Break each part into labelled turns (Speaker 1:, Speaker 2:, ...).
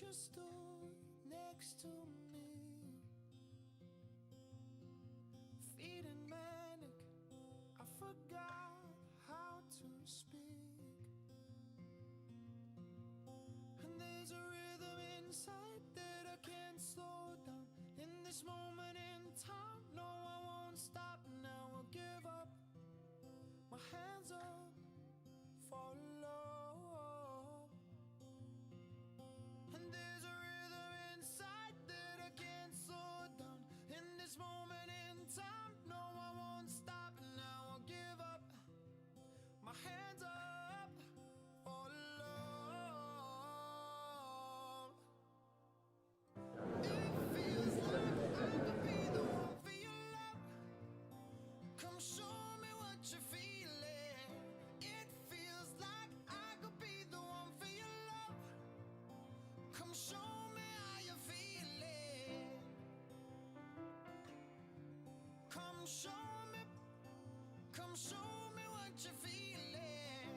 Speaker 1: you stood next to me. Feeling manic, I forgot how to speak. And there's a rhythm inside that I can't slow down. In this moment in time, no, I won't stop now. I'll give up my hands up for love. And there's a rhythm inside that I can't slow down. In this moment in time, no, I won't stop now. I'll give up my hands up for love. It feels like I could be the one for your love. Come show me what you're feeling. It feels like I could be the one for your love. Come show me how you're feeling. Come show me, come show me what you're feeling.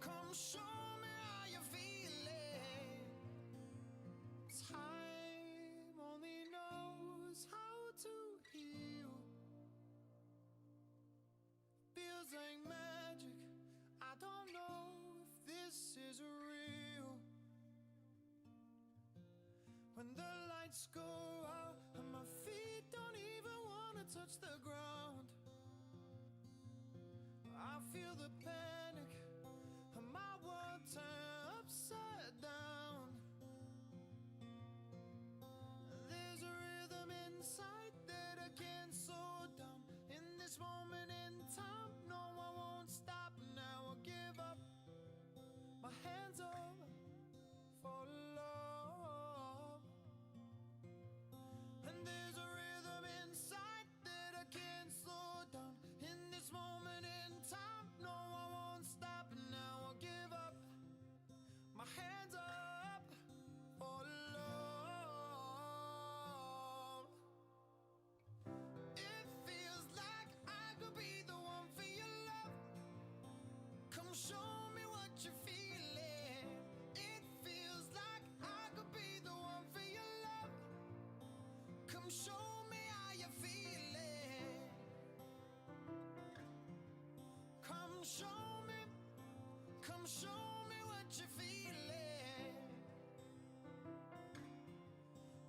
Speaker 1: Come show me how you're feeling. Time only knows how to heal. Feels like magic. I don't know if this is real. When the lights go out and my feet don't even wanna touch the ground. I feel the panic and my world turn upside down. There's a rhythm inside that I can't slow down. In this moment in time, no, I won't stop now. I'll give up my hands up for love. And there's a rhythm inside that I can't slow down. In this moment in time, no, I won't stop now. I'll give up my hands up for love. It feels like I could be the one for your love. Come show me what you're feeling. It feels like I could be the one for your love. Come show me how you're feeling. Come show me, come show me what you're feeling.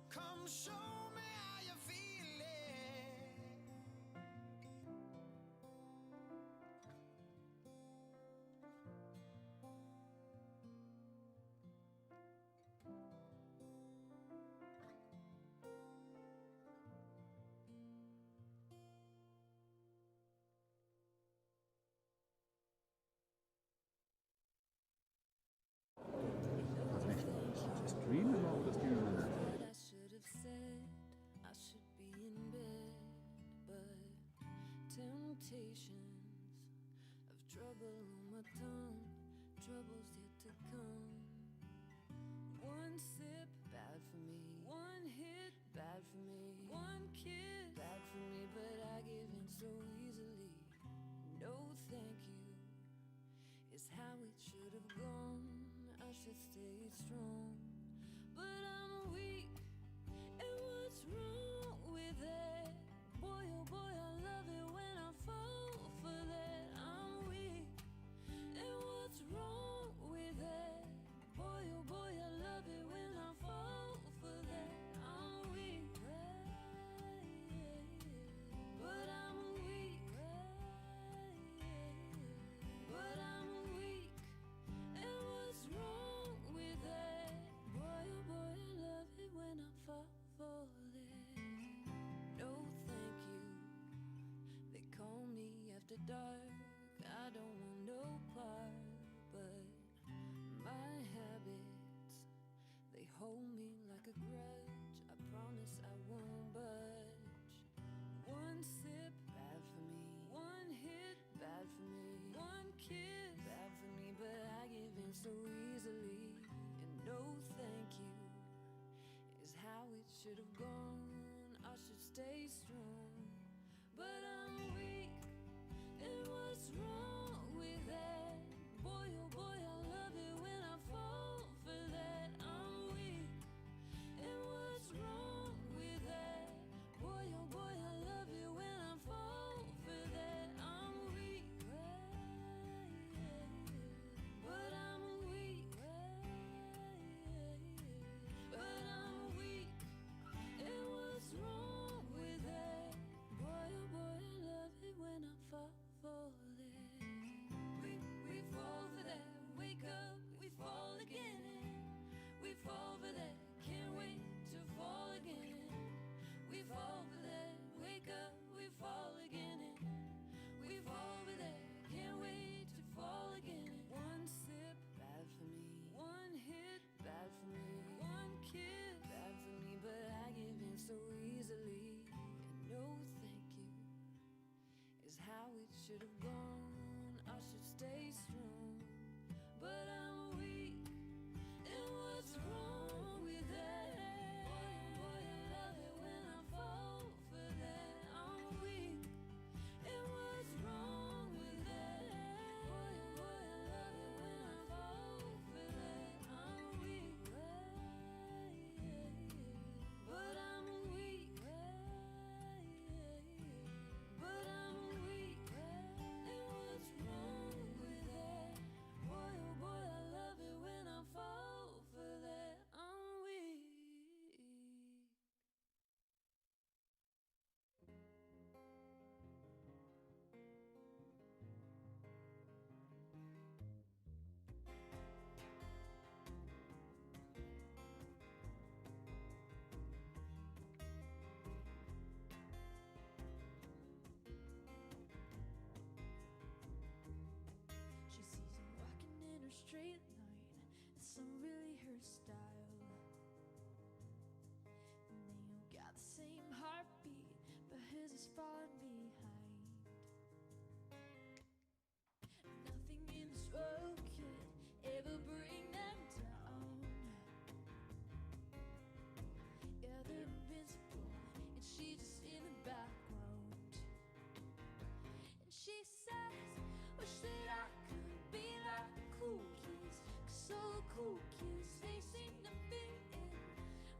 Speaker 1: Come show me how you're feeling.
Speaker 2: Streamen mer oder streamen mer net?
Speaker 3: What I should have said, I should be in bed, but temptations of trouble on my tongue, troubles yet to come. One sip, bad for me. One hit, bad for me. One kiss, bad for me, but I give in so easily. No, thank you is how it should have gone. I should stay strong, but I'm weak. And what's wrong with that? Boy, oh boy, I love it when I fall for that. I'm weak. And what's wrong with that? Boy, oh boy, I love it when I fall for that. I'm weak. But I'm weak. But I'm weak. And what's wrong with that? Boy, oh boy, I love it when I fall for that. No, thank you. They call me after dark. I don't want no part, but my habits they hold me like a grudge. I promise I won't budge. One sip, bad for me. One hit, bad for me. One kiss, bad for me, but I give in so easily. And no thank you is how it should have gone. I should stay strong, but I'm weak. And what's wrong with that? Boy, oh boy, I love it when I fall. It's not really her style. And they all got the same heartbeat, but his is falling behind. Nothing in this world could ever bring them down. Yeah, they're invincible, and she's just in the background. And she says, Wish that I could be like the cool kids. Cause all the cool kids, they seem to fit in.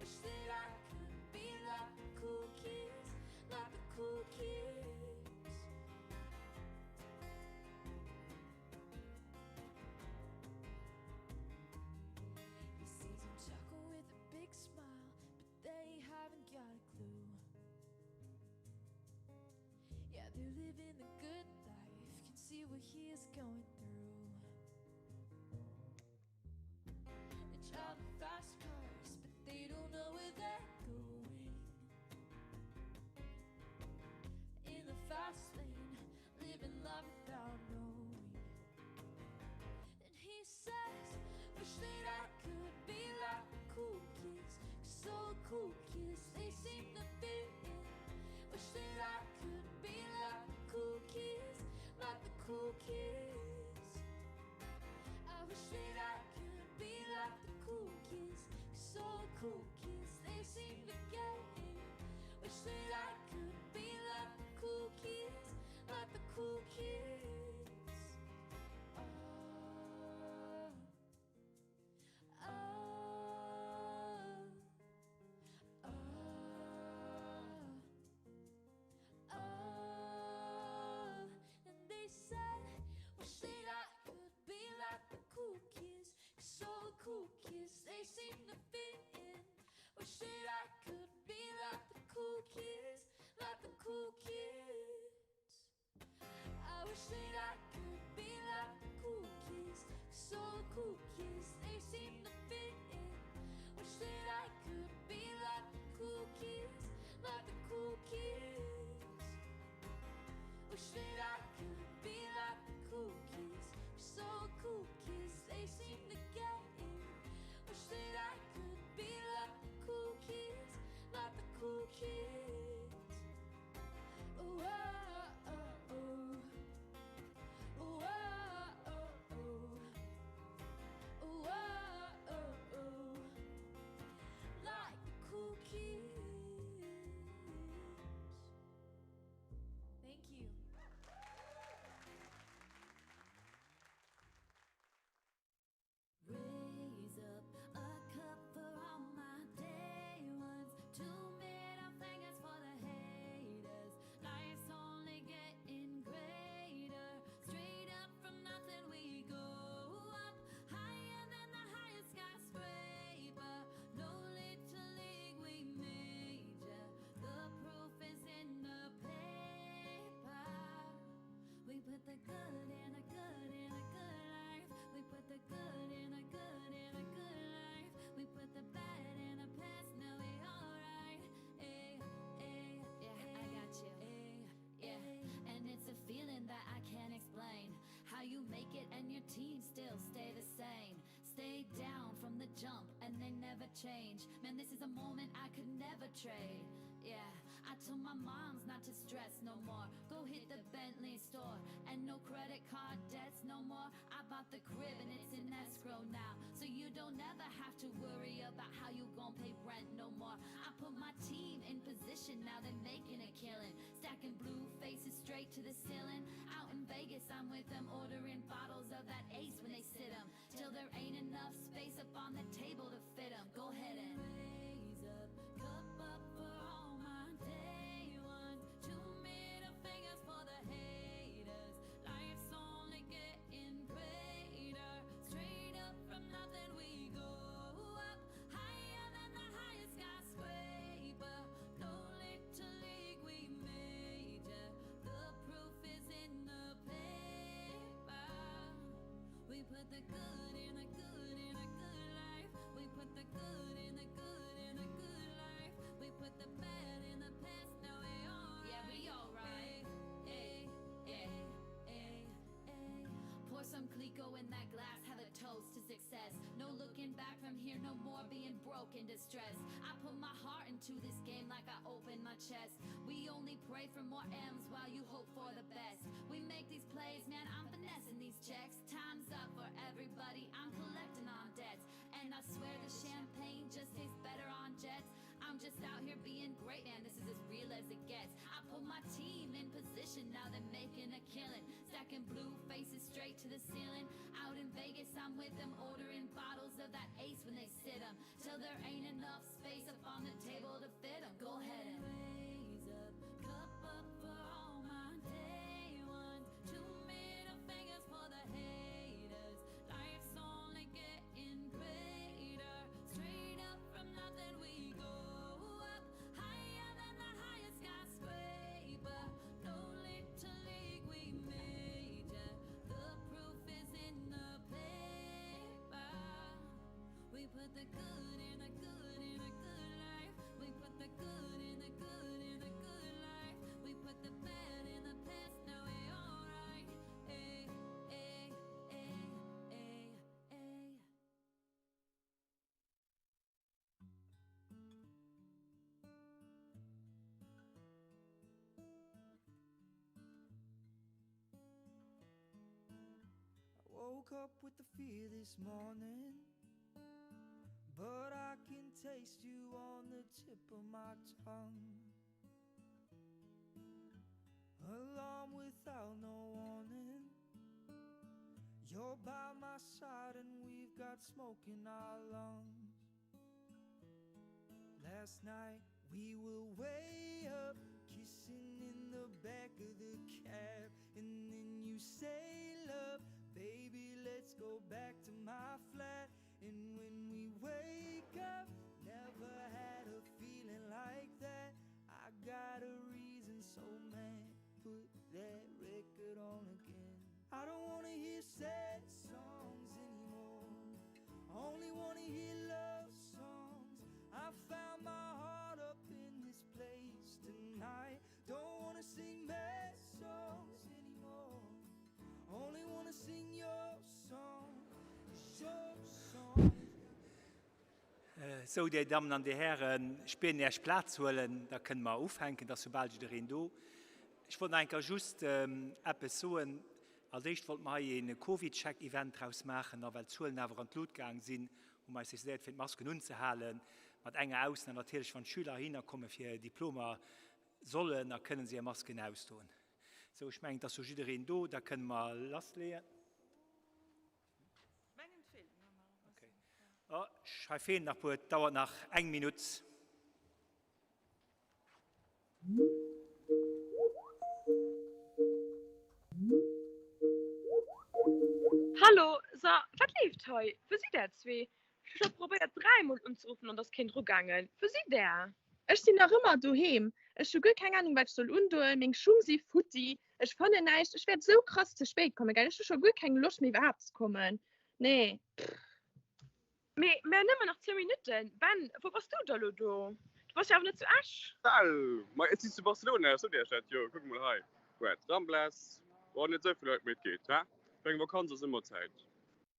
Speaker 3: Wish that I could be like the cool kids, like the cool kids. He sees them talking with a big smile, but they haven't got a clue. Yeah, they're living the good life, can see what he is going through. They drive fast cars, but they don't know where they're going. In the fast lane, living life without knowing. And he says, Wish that I could be like the cool kids. Cause all the cool kids, they seem to fit in. Wish that I could be like the cool kids, like the cool kids. I wish that I could be like the cool kids. Cause all the cool kids, they seem to get it. Wish that I could be like the cool kids, like the cool kids. Oh, oh, oh, oh. And they said, wish that I could be like the cool kids. Cause all the cool kids, they seem to fit in. Wish that I could be like the cool kids, like the cool kids. I wish that I could be like the cool kids. Cause all the cool kids, they seem to fit in. Wish that I could be like the cool kids, like the cool kids. Wish that I could be like the cool kids. Cause all the cool kids, they seem to get it. Wish that I could be like the cool kids, like the cool kids. Oh, oh, oh, oh. Oh, oh, oh, oh. Oh, oh, oh, oh. Like the cool kids. Thank you.
Speaker 4: Raise up a cup for all my day ones. Two middle fingers for the haters. Life's only getting greater. Straight up from nothing we go up. Higher than the highest skyscraper. No little league we major. The proof is in the paper. We put the good in a good in a good life. We put the good in a good in a good life. We put the bad in the past. Now we alright. Ay, ay,
Speaker 5: Yeah, I got you.
Speaker 4: Ay,
Speaker 5: Yeah,
Speaker 4: ay.
Speaker 5: and it's a feeling that I can't explain. How you make it and your team still stay the same. Stay down from the jump and they never change. Man, this is a moment I could never trade. Yeah, I told my moms not to stress no more. Go hit the Bentley store and no credit card debts no more. I bought the crib and it's in escrow now. So you don't ever have to worry about how you gon' pay rent no more. I put my team in position, now they're making a killing. Stacking blue faces straight to the ceiling. Out in Vegas, I'm with them, ordering bottles of that ace when they sit 'em. Till there ain't enough space up on the table to fit 'em. Go ahead and
Speaker 4: Raise up, cup up for all my day ones. Two middle fingers for the haters. Life's only getting greater. Straight up from nothing we go up. Higher than the highest skyscraper. No little league we major. The proof is in the paper. We put the good in the good in a good life. We put the good in the good in a good life. We put the bad in the past. Now we alright.
Speaker 5: Yeah, we alright.
Speaker 4: Ay, ay, ay, ay, ay.
Speaker 5: Pour some Clico in that glass, have a toast to success. No looking being broke and distressed. I put my heart into this game like I open my chest. We only pray for more M's while you hope for the best. We make these plays, man, I'm finessing these checks. Time's up for everybody, I'm collecting on debts. And I swear the champagne just tastes better on jets. I'm just out here being great, man, this is as real as it gets. I put my team in position, now they're making a killing. Stacking blue faces straight to the ceiling. Out in Vegas, I'm with them, ordering bottles of that ace when they sit 'em. Till there ain't enough space up on the table to fit 'em. Go ahead and raise up, cup up for all my day ones. Two middle fingers for the haters. Life's only getting greater. Straight up from nothing we go up. Higher than the highest skyscraper. No little league we major. The proof is in the paper. We put the good in the good in the good life. We put the good in the good in the good life. We put the bad in the past. Now we alright. Ay, ay, ay, ay, ay.
Speaker 1: I woke up with the fear this morning But I can taste you on the tip of my tongue Alarm without no warning You're by my side and we've got smoke in our lungs Last night we were way up Kissing in the back of the cab And then you say love Baby, let's go back to my flat And when we wake up Never had a feeling like that I got a reason so mad Put that record on again I don't wanna hear sad songs anymore I only wanna hear love songs I found my heart up in this place tonight Don't wanna sing mad songs anymore Only wanna sing your song Your song
Speaker 6: Sou, Dir Dammen an Dir Hären, ech bieden Iech Plaz huelen, da kënne mer ufänken, et ass sou bal jiddereen do. Ech wollt nach eng Kéier just eppes soen. Als éischt wollte mer hei ee CovidCheck-Event draus maachen, a well d'Zuelen awer an d'Lut gaang sinn, hu mer eis decidéiert, fir d'Masken unzehalen, mat enger Ausnam natierlech, wann d'Schüler heihinner komme fir hir Diplomer, sollen a kënnen se hir Masken ausdoen. Sou, ech mengen, et ass jo jiddereen do, da kënne mer lassleeën. Oh, hei feelen nach puer, et dauert nach eng Minutt.
Speaker 7: Hallo, so, wat leeft hei? Wou sidd där zwee? Ech hu scho probéiert dräimol unzeruffen an et ass keen dru gaangen. Wou sidd där?
Speaker 8: Ech sinn nach ëmmer doheem. Ech hu guer keng Anung wat ech soll undoen. Meng Schung si futti. Ech fannen näischt. Ech wäert sou krass ze spéit kommen, gell. Ech hu scho guer keng Loscht méi iwwerhaapt ze kommen. Nee, pff.
Speaker 7: Mee mir hunn nëmmen nach zwou Minutten. Ben, wou bass du da lo do? Du bass jo awer net zu Esch.
Speaker 9: Well, ma ech sinn zu Barcelona, ech sot iech dat jo. Kuck mol hei, Huet Ramblas. Bon, net esou vill Leit, mee et geet, he? Fir eng Vakanz ass ëmmer Zäit.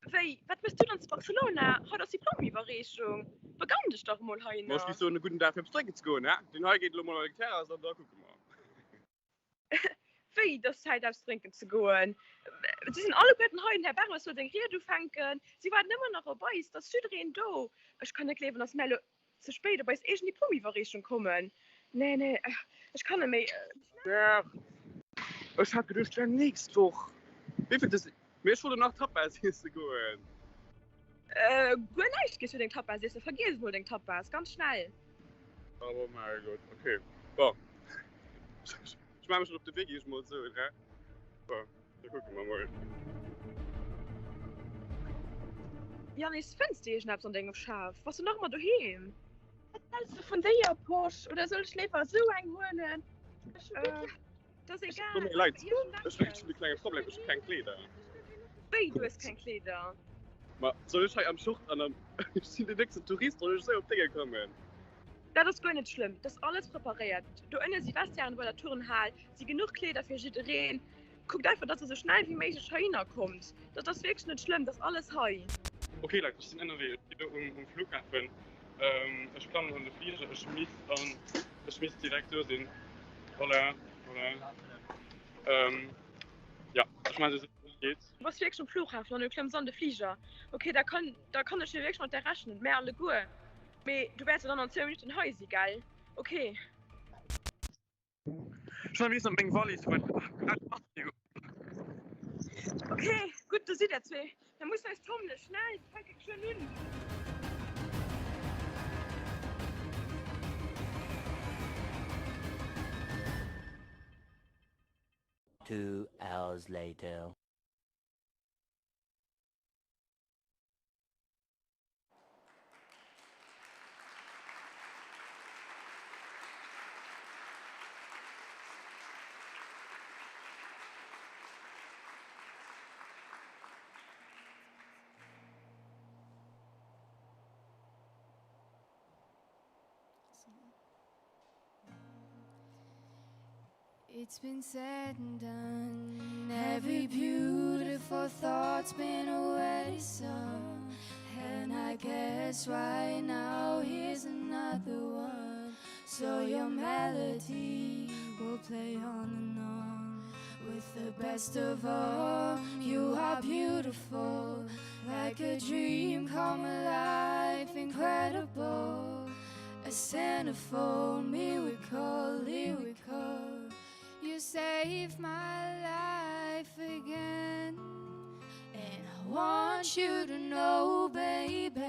Speaker 7: Wéi, wat méchs du dann zu Barcelona? Haut ass Diplomiwwerreechung. Begann dech dach emol
Speaker 9: Ma ech
Speaker 7: heihinner.
Speaker 9: géif soen, e gudden Dag fir eppes drénken ze goen, he? Deen hei geet elo mol an eng Terrass an da kucke mer.
Speaker 7: Wéi, et ass Zäit eppes drénken ze goen. Si sinn alleguerten hei, den Här Bermes soll seng Ried ufänken. Si waarden ëmmer nach op eis. Et ass jiddereen do. Ech kann net gleewen, dass mär elo ze spéit op eis eegen Diplomiwwerreechung kommen. Nee, nee, ech kann net méi.
Speaker 9: Merde, ech hat geduecht et wär nächst Woch. Wéivill des, mee ech wollt elo nach Tapas iesse goen.
Speaker 7: Guer näischt gees du deng Tapas iessen. Vergiess emol deng Tapas, ganz schnell.
Speaker 9: Oh mäi Gott, ok, bon, ech maache mech schonn op de Wee, géif ech mol soen, he? Bon, da kucke mer mol.
Speaker 7: Yannis, fënns de iergendeppes an dengem Schaf? Bass du nach ëmmer doheem?
Speaker 8: Wat häls de vun déier Posch? Oder soll ech léiwer esou eng huelen? Ech hu guer keng.
Speaker 7: Dat ass egal.
Speaker 9: Tut mir leid, ech hunn e klenge Problem, ech hu keng Kleeder.
Speaker 7: Wéi, du hues keng Kleeder?
Speaker 9: Ma soll ech hei am Short an am, ech sinn den nächsten Tourist, soll ech esou op d'Dénge kommen?
Speaker 7: Dat ass guer net schlëmm, 't ass alles preparéiert. Do ënne si Vestiairen bei der Turnhal, si genuch Kleeder fir jiddereen. Kuckt einfach, dass der sou schnell wéi méiglech heihinner kommt. Dat ass wierklech net schlëmm, 't ass alles hei.
Speaker 9: Ok Leit, ech sinn ënnerwee, ech si lo um Flughafen, ech klammen an de Fliger, ech misst an ech misst direkt do sinn. Voilà, voilà. Jo, ech maachen esou séier wéi et geet.
Speaker 7: Du bass wierklech um Flughafen an du klëmms an de Fliger? Ok, da kann da kann ech jo wierklech mat där rechnen, mär alleguer. Mee du wäerts jo dann an zwou Minutten hei si, gell? Ok.
Speaker 9: Ech hunn am liefsten meng Wallis huelen.
Speaker 7: Ok, gutt, do sidd der zwee. Da mussen eis tommelen. Schnell, fänke geschwënn un.
Speaker 10: Two hours later.
Speaker 3: It's been said and done. Every beautiful thought's been already sung. And I guess right now here's another one. So your melody will play on and on. With the best of all, you are beautiful. Like a dream come alive, incredible. A centerfold, miracle, lyrical. You saved my life again. And I want you to know, baby,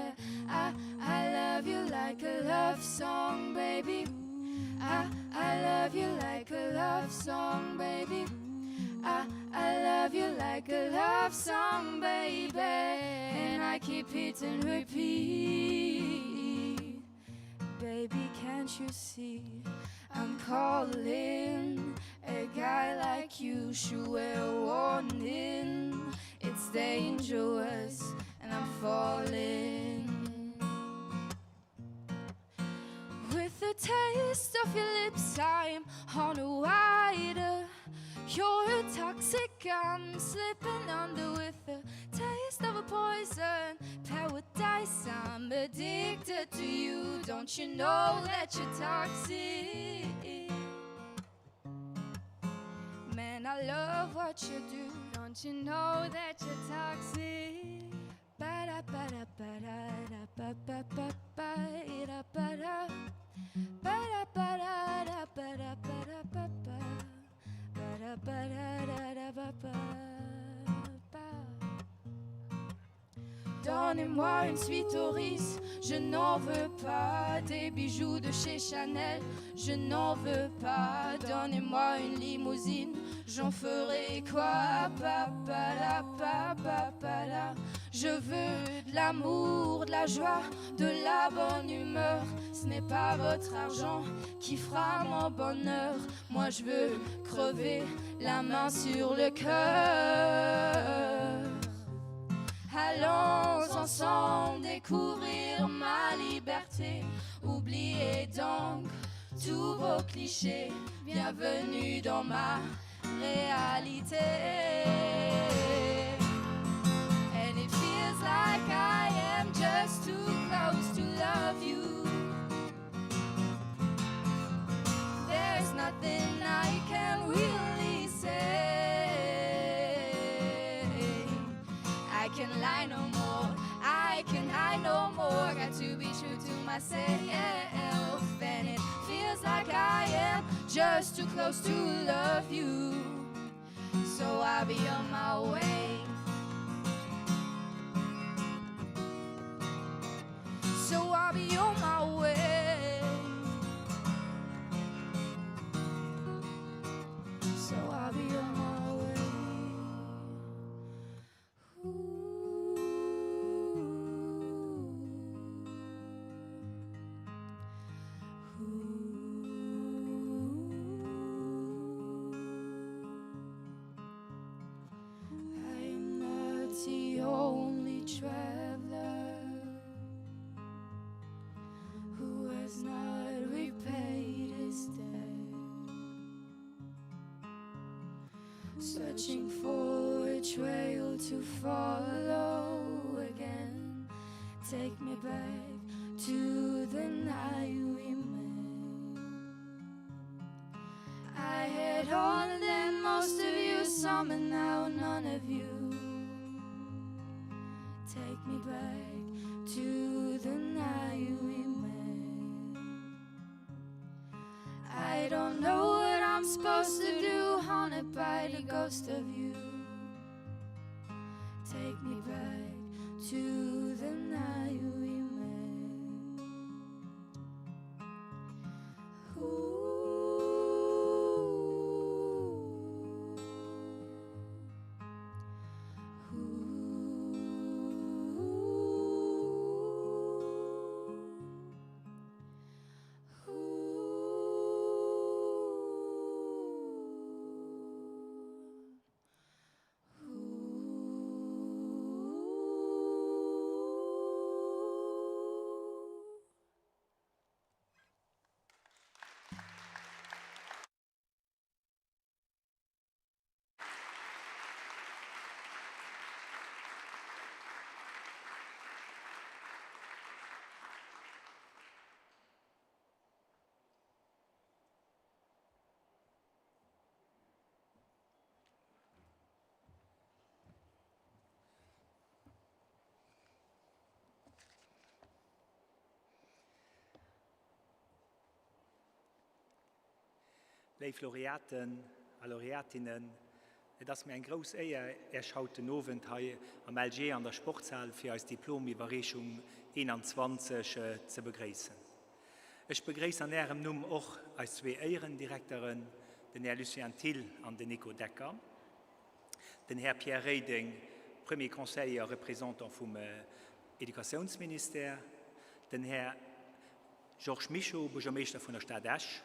Speaker 3: I, I love you like a love song, baby. I, I love you like a love song, baby. I, I love you like a love song, baby. And I keep hitting repeat. Baby, can't you see? I'm calling a guy like you should wear a warning. It's dangerous and I'm falling. With the taste of your lips, I'm on a wider. You're a toxic, I'm slipping under with the taste of a poison paradise. I'm addicted to you. Don't you know that you're toxic? Man, I love what you do. Don't you know that you're toxic? Ba da ba da ba da da ba ba ba ba da ba da ba da ba da da ba da ba da ba ba ba da ba da da da ba ba ba Donnez-moi une suite au riz, je n'en veux pas des bijoux de chez Chanel, je n'en veux pas. Donnez-moi une limousine, j'en ferai quoi pa, pa, la, pa, pa, pa, la. Je veux de l'amour, de la joie, de la bonne humeur. Ce n'est pas votre argent qui fera mon bonheur. Moi je veux crever la main sur le cœur. Allons ensemble découvrir ma liberté. Oubliez donc tous vos clichés. Bienvenue dans ma réalité. And it feels like I am just too close to love you. There's nothing I can really say. I can lie no more, I can hide no more. Got to be true to myself. And it feels like I am just too close to love you. So I'll be on my way. So I'll be on my way. So I'll be on my way. Ooh. Ooh. I am not the only traveler who has not repaid his debt. Searching for a trail to follow again. Take me back to the night we met. I had all and then most of you, some and now none of you. Take me back to the night we met. I don't know what I'm supposed to do, haunted by the ghost of you. Take me back to the night we met. Ooh.
Speaker 6: Léif Laureaten a Laureatinnen, et ass mir eng grouss Éier, Äech haut den Owend hei am LG an der Sportshal fir eis Diplomiwwerreechung 21 ze begréissen. Ech begréissen an Ärem Numm och eis zwee Éierendirekteren, den Här Lucien Thill an den Nico Decker, den Här Pierre Reding, Premier Conseiller a Représentant vum Educatiounsministère, den Här Georges Mischo, Buergermeeschter vun der Stad Esch.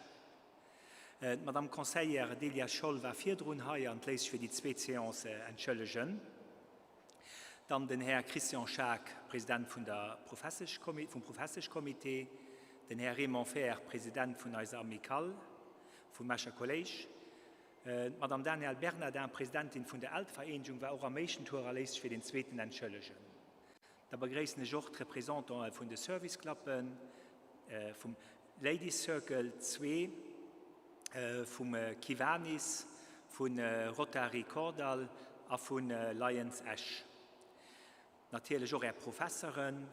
Speaker 6: D'Madame Conseillère Delia Scholl war virdrun hei an léisst sech fir déi zweet Séance entschëllegen. Dann den Här Christian Schaack, President vun der vum Professeschcomité, den Här Raymond Fehr, President vun eiser Amicale vum Escher Kolléisch. D'Madame Danielle Bernardin, Presidentin vun der Eltevereenegung, war och am éischten Tour a léisst sech fir den zweeten entschëllegen. Da begréissen ech och d'Representanten vun de Service-Clubben, vum Ladies Circle 2, vum Kiwanis, vu Rotary Kordall a vu Lions Esch. Natierlech och Är Professeren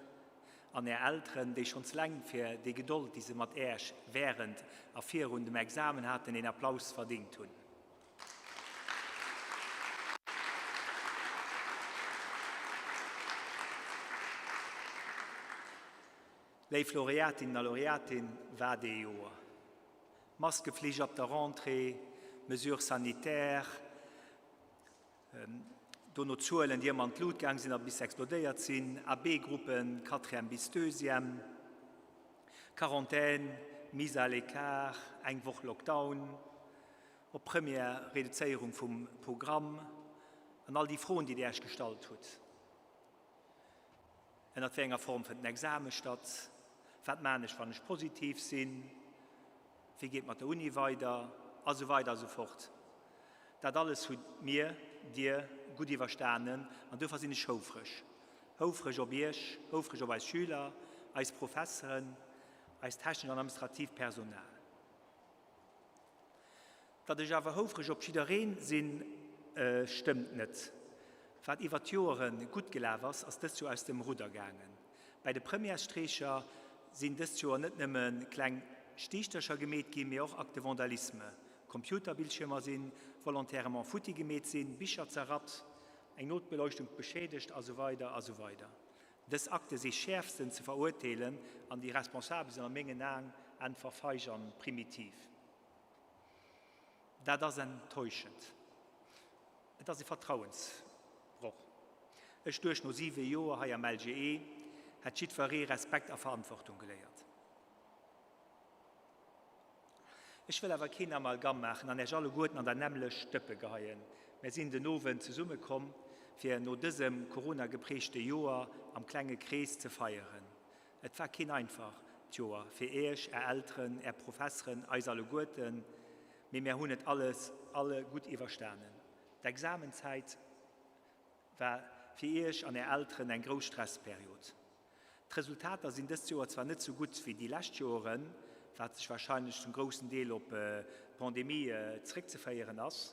Speaker 6: an Är Elteren, déi schonns leng fir déi Gedold, déi se mat Äech wärend a virun dem Examen haten, een Applaus verdingt hunn. Léif Laureatinnen a Laureaten, wat ee Joer! Maskeflicht ab der Rentrée, Mesures sanitaires, dono Zuelen, déi ëmmer an d'Lut gaang sinn a bis explodéiert sinn, A B-Gruppen, Quatrième bis Deuxième, Quarantaine, Mise à l'écart, eng Woch Lockdown, Op Première, Reduzéierung vum Programm an all déi Froen, déi Dir Iech gestallt hutt. Ënnert wéi enger Form fënnt den Exame statt? Wat maan ech, wann ech positiv sinn? Wéi geet mat der Uni weider? A sou weider a sou fort. Dat alles hutt mir, Dir, gutt iwwerstanen an dofir sinn ech houfreg. Houfreg op Iech, houfreg op eis Schüler, eis Professeren, eist technescht an administratiivt Personal. Datt ech awer houfreg op jiddereen sinn, stëmmt net. Wat iwwer d'Joere gutt gelaf ass, ass dëst Joer aus dem Rudder gaangen. Bäi de Premièresstreecher sinn dëst Joer net nëmme kleng Stiichtercher gemeet ginn, mee och Actes de vandalisme. Computerbildschiermer si volontairement futti gemeet sinn, Bicher zerrappt, eng Notbeleuchtung beschädegt a sou weider a sou weider. Dës Akte si schäerfsten ze verurteelen an déi Responsabel sinn a mengen Aen einfach feig an primitiv. Dat ass enttäuschend. Et ass e Vertrauensbroch. Ech duecht no 7 Joer hei am LGE hätt jiddweree Respekt a Verantwortung geléiert. Ech wëll awer keen Amalgam maachen an Äech alleguerten an dat nämmlecht Dëppe geheien. Mär sinn den Owend zesumme komm, fir no dësem coronageprägte Joer am klenge Krees ze feieren. Et war keen einfacht Joer fir Äech, Är Elteren, Är Professeren, eis alleguerten, mee mär hunn et alles alle gutt iwwerstanen. D'Examenzäit war fir Iech an Är Elteren eng grouss Stressperiod. D'Resultater sinn dëst Joer zwar net sou gutt wéi déi lescht Joeren, wat sech warscheinlech zum groussen Deel op d'Pandemie zeréckzeféieren ass,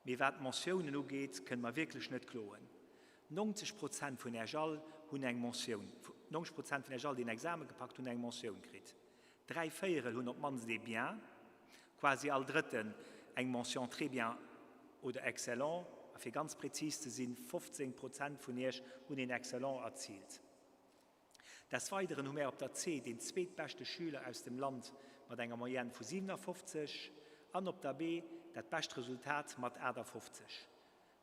Speaker 6: mee wat d'Mentiounen ugeet, kënne mer wierklech net kloen. 90 Prozent vun Äech all hunn eng Mentioun, 90 Prozent vun Äech all, déi en Exame gepackt hunn, eng Mentioun kritt. Dräivéierel hunn op d'mannst ee Bien, quasi all Drëtten eng Mention très bien oder excellent, a fir ganz prezis ze sinn, 15 Prozent vun Iech hunn een Excellent erziilt. Des Weideren hu mär op der C deen zweetbeschte Schüler aus dem Land mat enger Moyenne vu 57 an op der B dat bescht Resultat mat 58.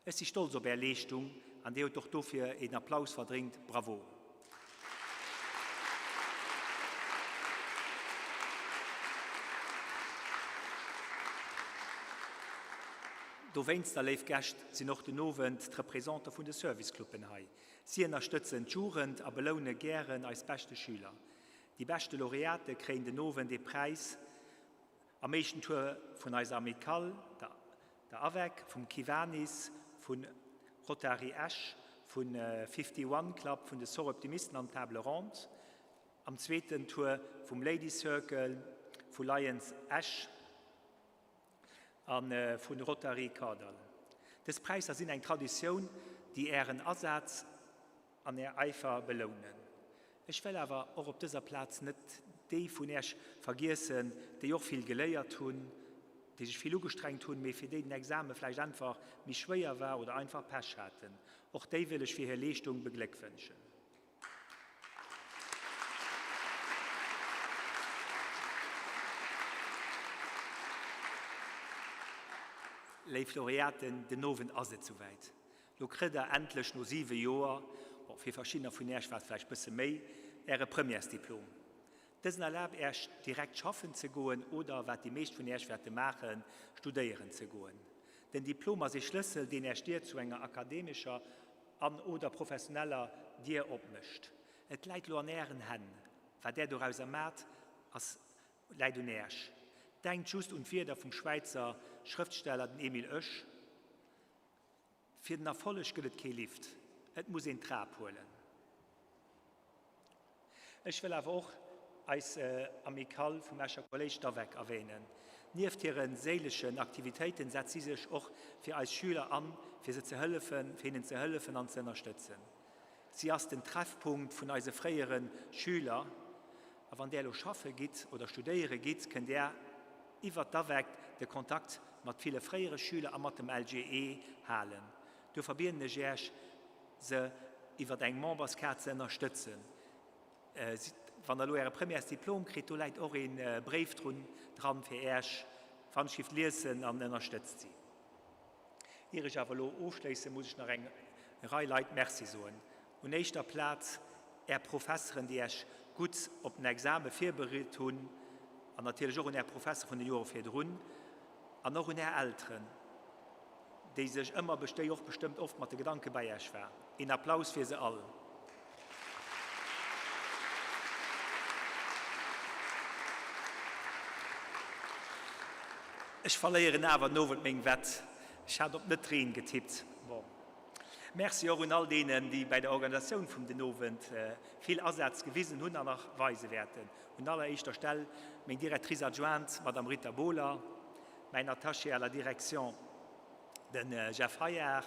Speaker 6: Ech si stolz op Är Leeschtung an Dir hutt och dofir een Applaus verdréngt. Bravo! Dowéinster, léif Gäscht, sinn och den Owend d'Representant vun de Servicecluben hei. Si ënnerstëtzen d'Jugend a beloune gären eis beschte Schüler. Déi beschte Laureate kréien den Owend ee Präis Am éischten Tour vun eiser Amicale, der AVEC, vum Kiwanis, vu Rotary Esch, vu 51 Club, vun de Soroptimisten an Table Ronde. Am zweeten Tour vum Ladies Circle, vu Lions Esch a vu Rotary Kordall. Dës Präisser sinn eng Traditioun, déi Ären Asaz an Är Eifer belounen. Ech wéll awer och op dëser Plaz net déi vun Äech vergiessen, déi och vill geléiert hunn, déi sech vill ugestrengt hunn, mee fir déi den Exame vläicht einfach méi schwéier war oder einfach Pech haten. Och déi wéll ech fir hir Leeschtung begléckwënschen. Léif Laureaten, den Owend ass et souwäit. Lo kritt der endlech no 7 Joer, bon fir verschiddener vun Äech war et vläicht bësse méi, Äre Premièresdiplom. Dësen erlaabt Äech direkt schaffen ze goen oder, wat déi meescht vun Äech wäerte maachen, studéieren ze goen. Den Diplom ass ee Schlëssel, deen Äech d'Dier zu enger akademescher an oder professioneller Dier opmécht. Et läit lo an Ären Hänn. Wat Där dorauser maacht, ass läit un Äech. Denkt just un d'Wierder vum Schwäizer Schrëftsteller, den Emile Oesch, Fir den Erfolleg gëtt et kee Lift, et muss een d'Trap huelen. Ech wëll awer och eis Amicale vum Escher Kolléisch d'AVEC erwähnen. Nieft hire séilechen Aktivitéiten setzt si sech och fir eis Schüler an, fir se ze hëllefen, fir hinnen ze hëllefen an ze ënnerstëtzen. Si ass den Treffpunkt vun eise fréiere Schüler. A wann där elo schaffe gitt oder studéiere gitt, kënnt där iwwert d'AVEC de Kontakt mat ville fréiere Schüler a mat dem LGE halen. Duerfir bieden ech Iech, se iwwert eng Memberskaart ze ënnerstëtzen. Wann Der elo Äre Premièresdiplom kritt, do läit och ee Bréif drun dran fir Iech, wann ech giff liessen, an ënnerstëtzt si. Ier ech awer elo ofschléissen, muss ech nach eng Rei Leit Merci soen. Un éischter Plaz Är Professeren, déi Äech gutt op den Exame virbereet hunn, an natierlech och un Är Professere vun den Jore virdrun, an och un Är Elteren, déi sech ëmmer, déi och bestëmmt oft mat de Gedanke bei Äech war. Een Applaus fir se all. Ech verléieren awer den Owend meng Wett. Ech hat op net Reen getippt. Bon. Merci och un all deenen, déi bäi der Organisatioun vum den Owend vill Asaz gewisen hunn an nach weise wäerten. Un alleréischter Stell meng Directrice adjointe, d'Madame Rita Bohler, mäin Attaché à la direction, de Jeff Heyard,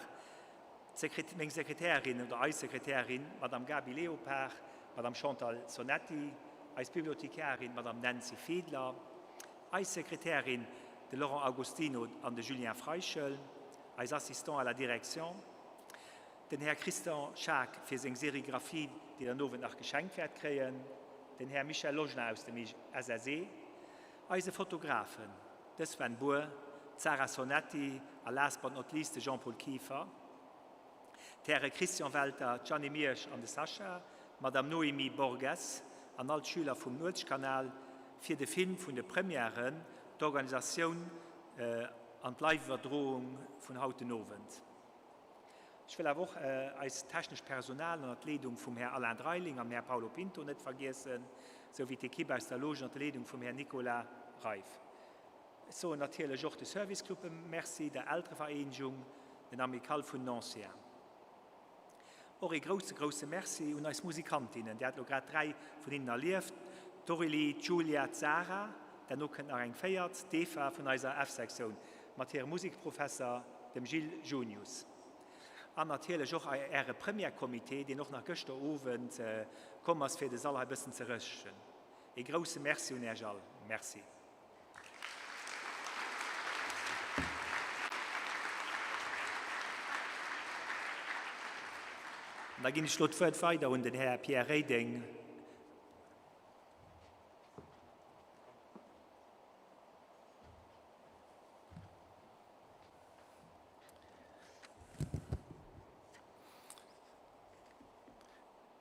Speaker 6: meng Sekretärin oder eis Sekretärin, d'Madame Gaby Léopard, d'Madame Chantal Sonetti, eis Bibliothekarin, d'Madame Nancy Fiedler, eis Sekretärin, de Laurent Agostino an de Julien Freischel, eis Assistant à la direction, den Här Christian Schaack fir seng Serigraphie, déi der den Owend nach geschenkt wäert kréien, den Här Michel Logner aus dem SSE, eise Fotografen, de Sven Bour, d'Sarah Sonetti a last but not least de Jean-Paul Kieffer, d'Häre Christian Welter, d'Jeanny Miersch an de Sascha, d'Madame Noémie Borges an all d'Schüler vum Nuetskanal fir de Film vun de Premièren, d'Organisatioun an d'Live-Iwwerdroung vun haut den Owend. Ech wëll awer och eist technescht Personal ënner d'Leedung vum Här Alain Dreiling an dem Här Paulo Pinto net vergiessen, sou wéi d'Ekipp aus der Loge ënner der Leedung vum Här Nicolas Reiff. Ech soen natierlech och de Servicecluppe Merci, der Elterevereenegung, den Amicale vun den Anciens. Och ee grousse, grousse Merci un eis Musikantinnen, Dir hat elo grad 3 vun hinnen erlieft, d'Aurélie, d'Julia, d'Sarah. Derno kënnt nach eng véiert, d'Eva vun eiser F-Sektioun mat hirem Musikprofesser, dem Gilles Junius. An natierlech och Äre Première-Comité, deen och nach gëschter Owend komm ass, fir de Sall hei bëssen ze rëschten. Ee grousse Merci un Äech all. Merci. An da ginn ech elo d'Wuert weider un den Här Pierre Reding.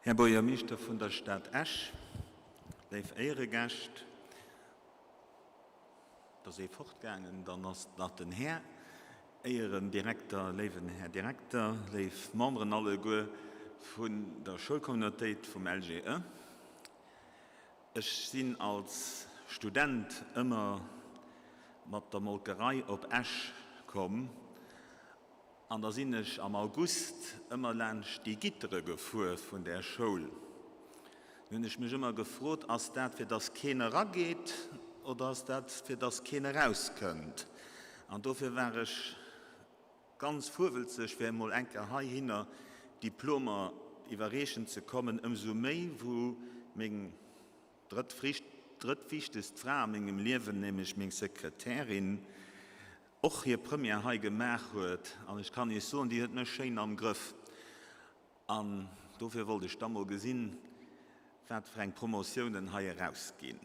Speaker 11: Här Buergermeeschter vun der Stad Esch, léif Éieregäscht, et ass ee fortgaangen, dann ass nach den Här Éierendirekter, léiwen Här Direkter, léif Memberen alleguer vun der Schoulcommunautéit vum LGE. Ech sinn als Student ëmmer mat der Molkerei op Esch komm an da sinn ech am August ëmmer laanscht déi Gittere gefuer vun där Schoul. Dann hunn ech mech ëmmer gefrot, ass dat fir dass keen erageet oder ass dat fir dass keen erauskënnt? An dofir war ech Ganz fuerwelzeg fir emol enker heihinner Diplomer iwwerreechen ze kommen, ëmsou méi wou meng drëttwichtegst Fra a mengem Liewen, nämlech meng Sekretärin, och hir Première hei gemaach huet. An ech kann Iech soen, déi huet mech schéin am Grëff. An dofir wollt ech da mol gesinn, wat fir eng Promotiounen hei erausginn.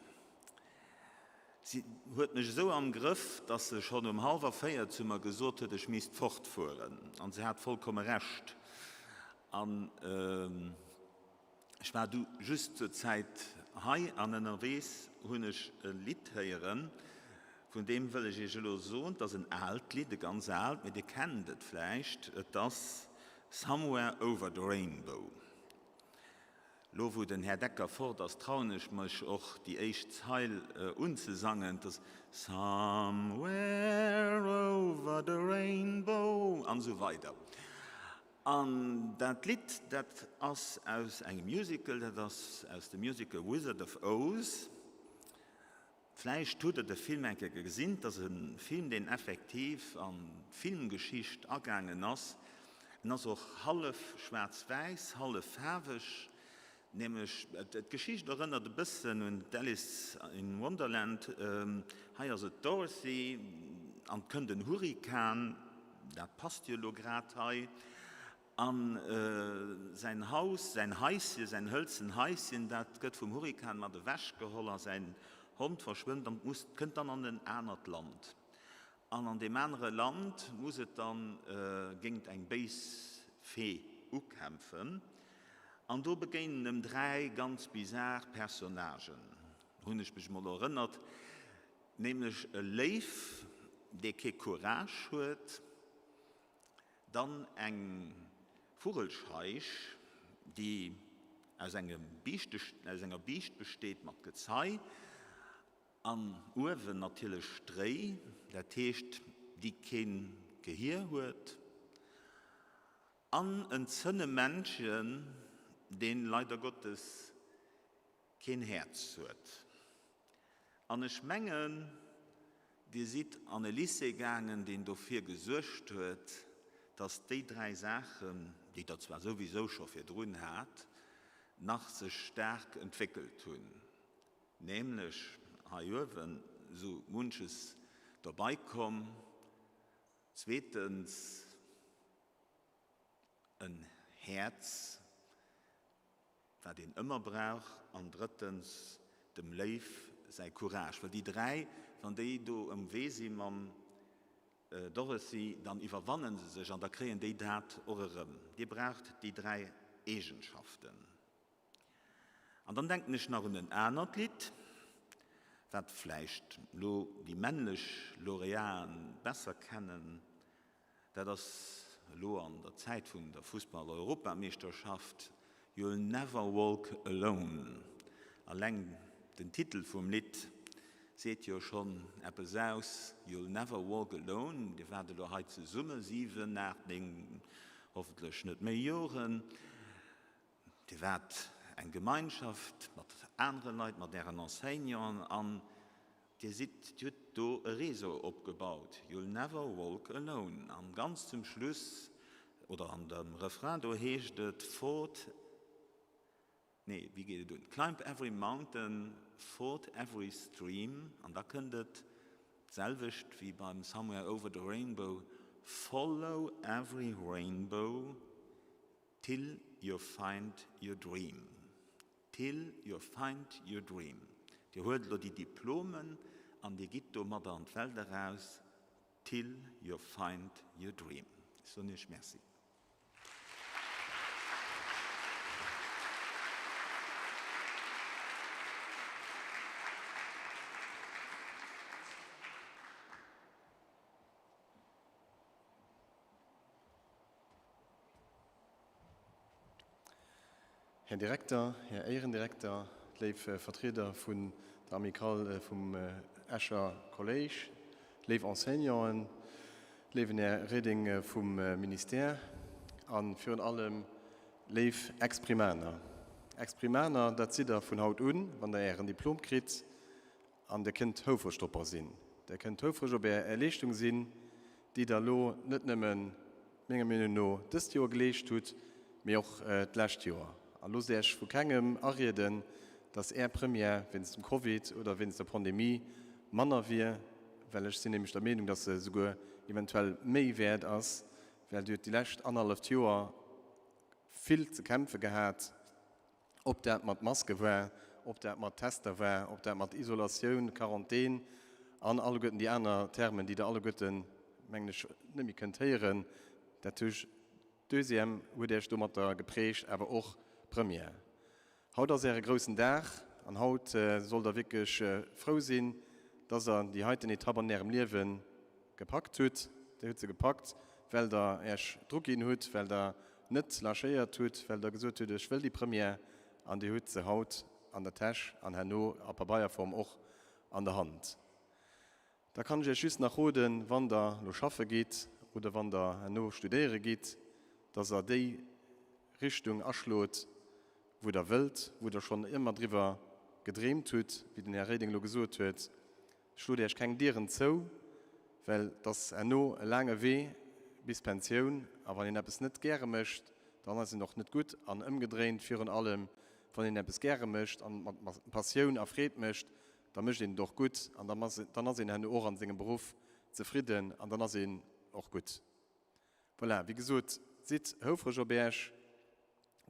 Speaker 11: Si huet mech esou am Grëff, dass se schonn um hallwer 4 zu mer gesot huet, ech misst fortfueren. An se hat vollkomme Recht. An ech war du just zur Zäit hei an ënnerwees hunn ech e Lidd héieren, vun deem wëll ech Iech elo soen, et ass en aalt Lidd, e ganz aalt, mee Dir kennt et vläicht, et ass Somewhere over the Rainbow. Lo wou den Här Decker fort ass, trauen ech mech och déi éischt Zeil unzesangen, 't ass Somewhere over the rainbow an esou weider. An dat Lidd, dat ass aus engem Musical, dat ass aus dem Musical Wizard of Oz. Vläicht hutt der de Film eng Kéier gesinn. Et ass e Film, deen effektiv an d'Filmgeschicht agaangen ass. En ass och hallef schwaarz-wäiss, hallef faarweg. Nämlech, d'Geschicht erënnert e bëssen un d'Alice in Wonderland. Hei ass et d'Dorothy an et kënnt en Hurrikan, dat passt jo elo grad hei. An säin Haus, säin Haisschen, säin hëlzen Haisschen, dat gëtt vum Hurrikan mat ewech geholl a säin Hond verschwënnt an muss, kënnt dann an en anert Land. An an deem anere Land muss et dann géingt eng béis Fee ukämpfen. An do begéinen em 3 ganz bizar Personnagen, hunn ech mech mol erënnert, nämlech e Léif, dee kee Courage huet, Dann eng Vugelscheich, déi aus engem Biischte, aus enger Biischt besteet mat Gezei an uewen natierlech Stréi, dat heescht déi keen Gehier huet, an en Zënnemännchen, deen leider Gottes keen Häerz huet. An ech mengen, Dir sidd an e Lycée gaangen, deen dofir gesuergt huet, dass déi dräi Saachen, déi Der zwar souwisou scho virdrun hat, nach sech staark entwéckelt hunn, nämlech hei uewen esou munches dobäikomm, zweetens en Häerz, wat een ëmmer brauch, an drëttens dem Léiw säi Courage, well déi dräi, wann déi do um Wee si mam Dorothy, dann iwwerwanne se sech an da kréien déi dat och erëm. Dir braucht déi dräi Eegenschaften. An dann denken ech nach un en anert Lidd, wat vläicht elo déi männlech Lauréaten besser kennen, Dat ass elo an der Zäit vun der Fussball-Europameeschterschaft, You'll never walk alone. Alleng den Titel vum Lidd seet jo schonn eppes aus, You'll never walk alone. Dir waart elo hei zesumme 7, 8, 9, hoffentlech net méi Joren. Dir waart eng Gemeinschaft mat anere Leit, mat Ären Enseignanten an Dir sidd, Dir hutt do e Réseau opgebaut, You'll never walk alone. An ganz zum Schluss, oder an dem Refrain do heescht et, Ford, nee, wéi geet et un? Climb every mountain, ford every stream. An da kënnt et d'selwecht wéi beim Somewhere over the rainbow, Follow every rainbow till you find your dream. Till you find your dream. Dir huelt elo déi Diplomen an Dir gitt domadder an d'Welt eraus, till you find your dream. Ech soen Iech Merci.
Speaker 12: Här Direkter, Här Éierendirekter, léif Vertrieder vun der Amicale vum Escher Kolléisch, léif Enseignanten, léiwen Här Reding vum Ministère a virun allem léif Exprimaner. Exprimaner, dat sidd Der vun haut un, wann Der Ären Diplom kritt. An Der kënnt houfreg dorobber sinn. Der kënnt houfreg op Är Leeschtung sinn, déi Der elo net nëmmen, menger Meenung no, dëst Joer geleescht hutt, mee och d'lescht Joer. A loosst Iech vu kengem arieden, dass Är Première wéinst dem Covid oder wéinst der Pandemie manner wier, well ech sinn nämlech der Meenung, dass se souguer eventuell méi wäert ass, well Dir hutt déi lescht annerhalleft Joer vill ze kämpfe gehat. Ob dat mat Maske war, ob dat mat Tester war, ob dat mat Isolatioun, Quarantän an alleguerten déi aner Termen, déi Der alleguerten, mengen ech, net méi kënnt héieren, dat huet Deuxième huet Iech domatter geprägt, awer och Première. Haut ass Äre groussen Dag an haut sollt Der wierklech frou sinn, dass Der déi heiten Etapp an Ärem Liewe gepackt hutt. Dir hutt se gepackt, well Der Äech dru ginn hutt, well Der net lâchéiert hutt, well Der gesot hutt, ech wëll déi Première, an Dir hutt se haut an der Täsch an herno a Pabeierform och an der Hand. Da kann ech Iech just nach roden, wann Der elo schaffe gitt oder wann Der herno studéiere gitt, dass Der déi Richtung aschlot, wou Der wëllt, wou Der schonn ëmmer driwwer gedreemt hutt, wéi den Här Reding elo gesot huet. Schlot Iech keng Dieren zou, well et ass herno e laange Wee bis d'Pensioun. A wann een eppes net gäre mécht, dann ass een och net gutt. An ëmgedréint, virun allem wann een eppes gäre mécht an et mat Passioun a Freed mécht, da mécht een et och gutt an dann ass een herno och an sengem Beruff zefridden an dann ass een och gutt. Voilà, wéi gesot, sidd houfreg op Äech,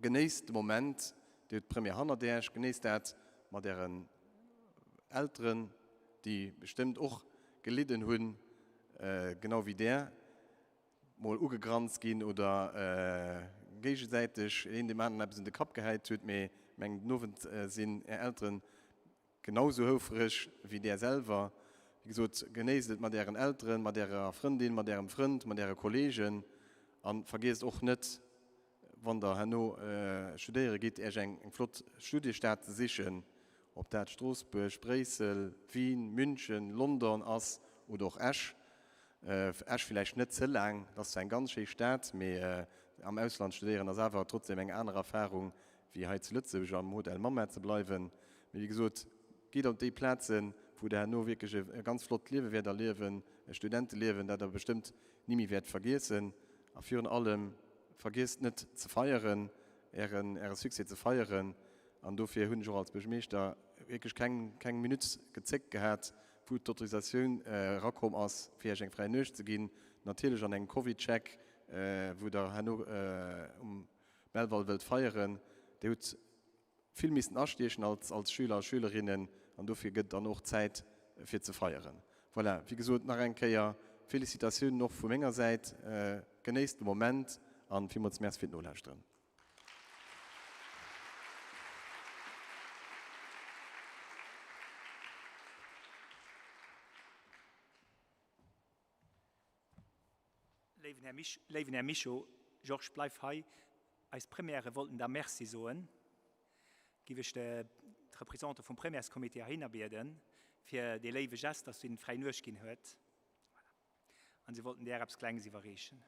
Speaker 12: genéisst de Moment, Dir hutt d'Première hannert Äech, genéisst dat mat Ären Elteren, déi bestëmmt och gelidden hunn, genau wéi Där, mol ugegranzt ginn oder géigesäiteg een deem aneren eppes un de Kapp gehäit hutt, mee mengen den Owend sinn Är Elteren Genau sou houfreg wéi där selwer. Wéi gesot, genéisst et mat ären Elteren, mat ärer Frëndin, mat ärem Frënd, mat äre Kollegen a vergiesst och net, wann der herno studéiere gitt, äech eng flott Studiestad ze sichen, ob dat Stroossbuerg, Bréissel, Wien, München, London ass oder och Esch. Esch villäicht net ze laang, dat ass zwar eng ganz schéi Stad, mee am Ausland studéieren ass awer trotzdem eng aner Erfarung wéi hei zu Lëtzebuerg am Hotel Mamma ze bleiwen. Mee wéi gesot, gitt op déi Plazen, wou Der herno wierklech e ganz flott Liewe wäert erliewen, e Studenteliewen, dat Der bestëmmt ni méi wäert vergiessen. A virun allem, vergiesst net ze feieren, Ären, Äre Succès ze feieren. An dofir hunn ech och als Buergermeeschter wierklech keng, keng Minutt gezéckt gehat, wou d'Autorisatioun erakomm ass, fir Iech eng fräi Nuecht ze ginn, natierlech an engem Covid-Check, wou Der herno um Belval wëllt feieren. Dir hutt vill missten astiechen als als Schüler a Schülerinnen an dofir gëtt et dann och Zäit fir ze feieren. Voilà, wéi gesot nach eng Kéier Félicitatiounen och vu menger Säit. Genéisst de Moment an villmools Merci fir d'Nolauschteren.
Speaker 6: Léiwen Här Mischo, Georges, bleif hei, eis Premièrë wollten der Merci soen. Giff ech d'Represente vum Premièrescomité heihinner bieden, fir dee léiwe Gest, dass hinnen d'fräi Nuecht ginn huet. Voilà. An si wollten där eppes Klenges iwwerreechen.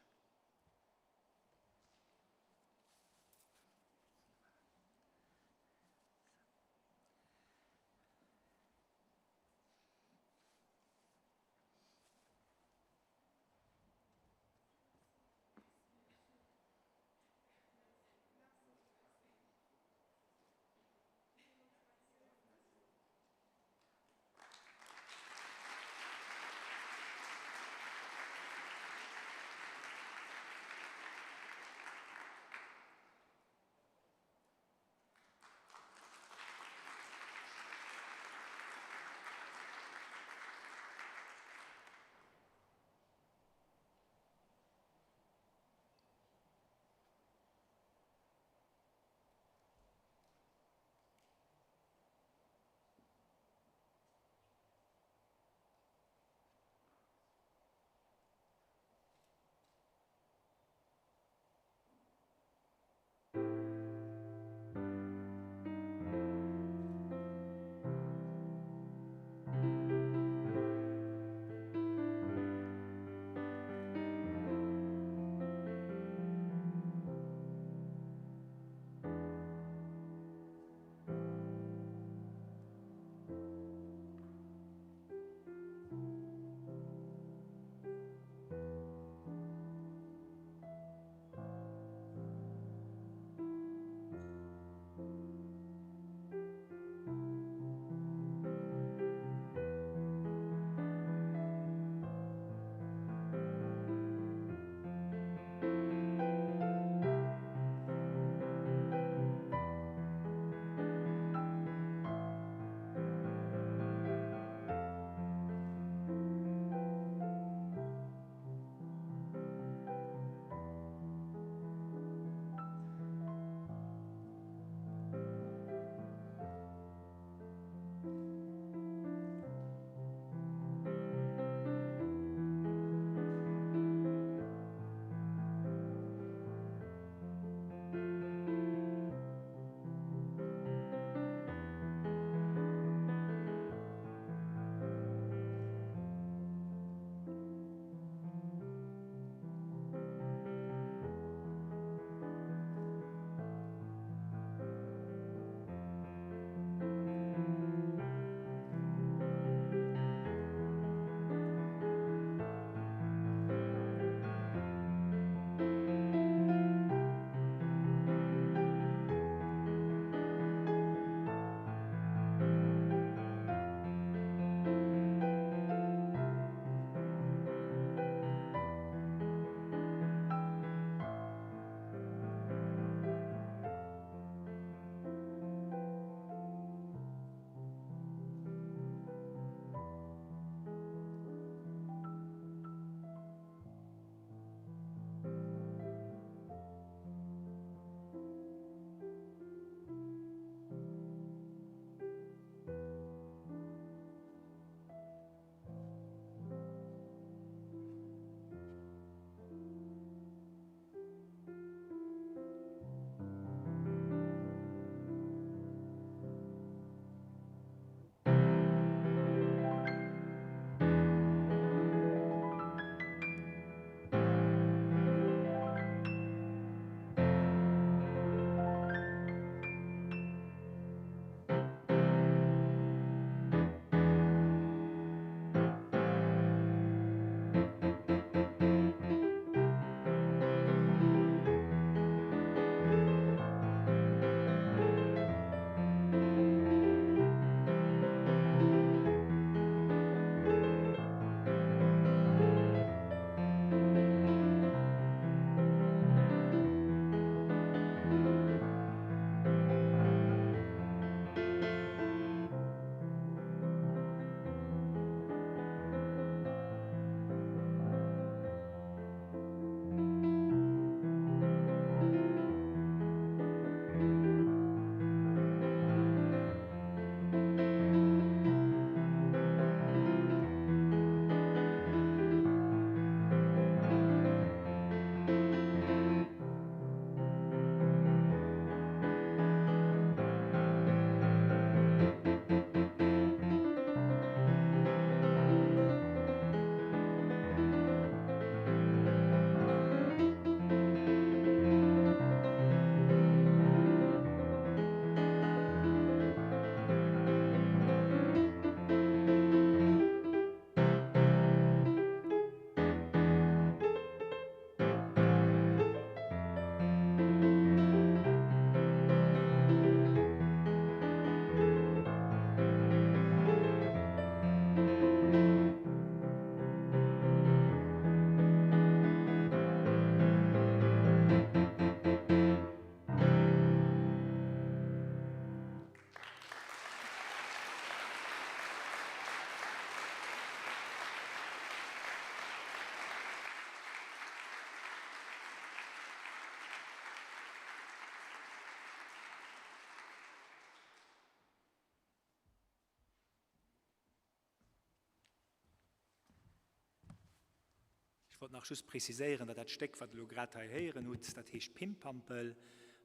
Speaker 6: Ech wollt nach just preziséieren, datt dat Stéck, wat Der elo grad hei héieren hutt, dat heescht Pimpampel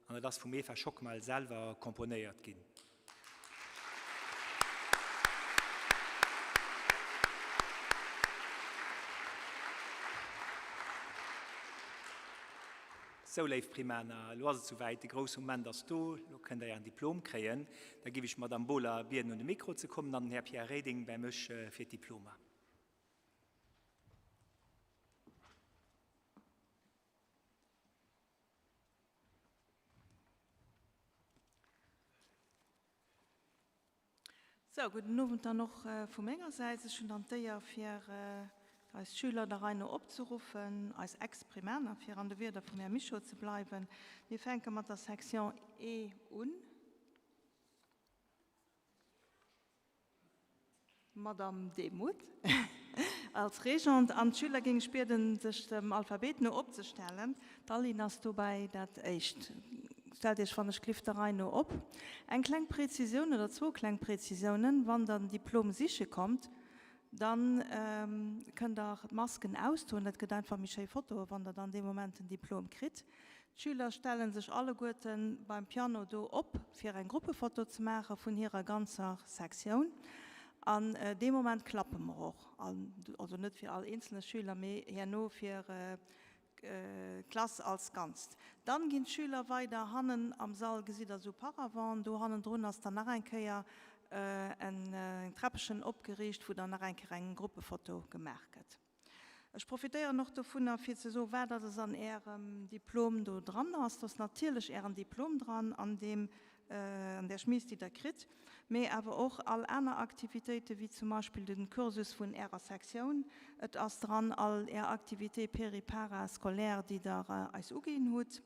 Speaker 6: an et ass vum Eva Schockmel selwer komponéiert ginn. Sou, léif Primaner, elo ass et souwäit, de grousse Moment ass do, elo kënnt Der Ären Diplom kréien. Da giff ech d'Madame Bohler bieden, un de Mikro ze kommen an den Här Pierre Reding bäi mech fir d'Diplomer.
Speaker 13: Sou, gudden Owend dann och vu menger Säit. Ech hunn dann d'Éier fir eis Schüler der Rei no opzeruffen, eis Ex-Primaner, fir an de Wierder vum Här Mischo ze bleiwen. Mir fänke mat der Section E un. D'Madame Demuth als Régente an d'Schüler géing ech bieden, sech dem Alphabet no opzestellen. D'Aline ass dobäi dat éischt. Stellt Iech wann ech glift der Rei no op. Eng kleng Präzisioun oder zwou kleng Präzisiounen, Wann der den Diplom siche kommt, dann kënnt der d'Masken ausdoen. Dat gëtt einfach méi schéi Fotoe wann der dann dee Moment den Diplom kritt. D'Schüler stellen sech alleguerten beim Piano do op fir eng Gruppefoto ze maache vun hirer ganzer Sektioun an dee Moment klappe mer och, also net fir all eenzelne Schüler, mee herno fir d'Klass als Ganzt. Dann ginn d'Schüler weider hannen am Sall, gesitt der sou Paraventen, do hannendrun ass dann nach eng Kéier en Träppechen opgeriicht, wou dann nach eng Kéier eng Gruppefoto gemaach gëtt. Ech profitéieren och dovunner, fir ze soen, wat alles an Ärem Diplom do dran ass. Do ass natierlech Ären Diplom dran an deem, an där Schmiss, déi Der kritt, mee awer och all aner Aktivitéiten, wéi zum Beispill de Cursus vun Ärer Sektioun. Et ass dran all Är Activités péri-para scolaires, déi Der eis uginn hutt,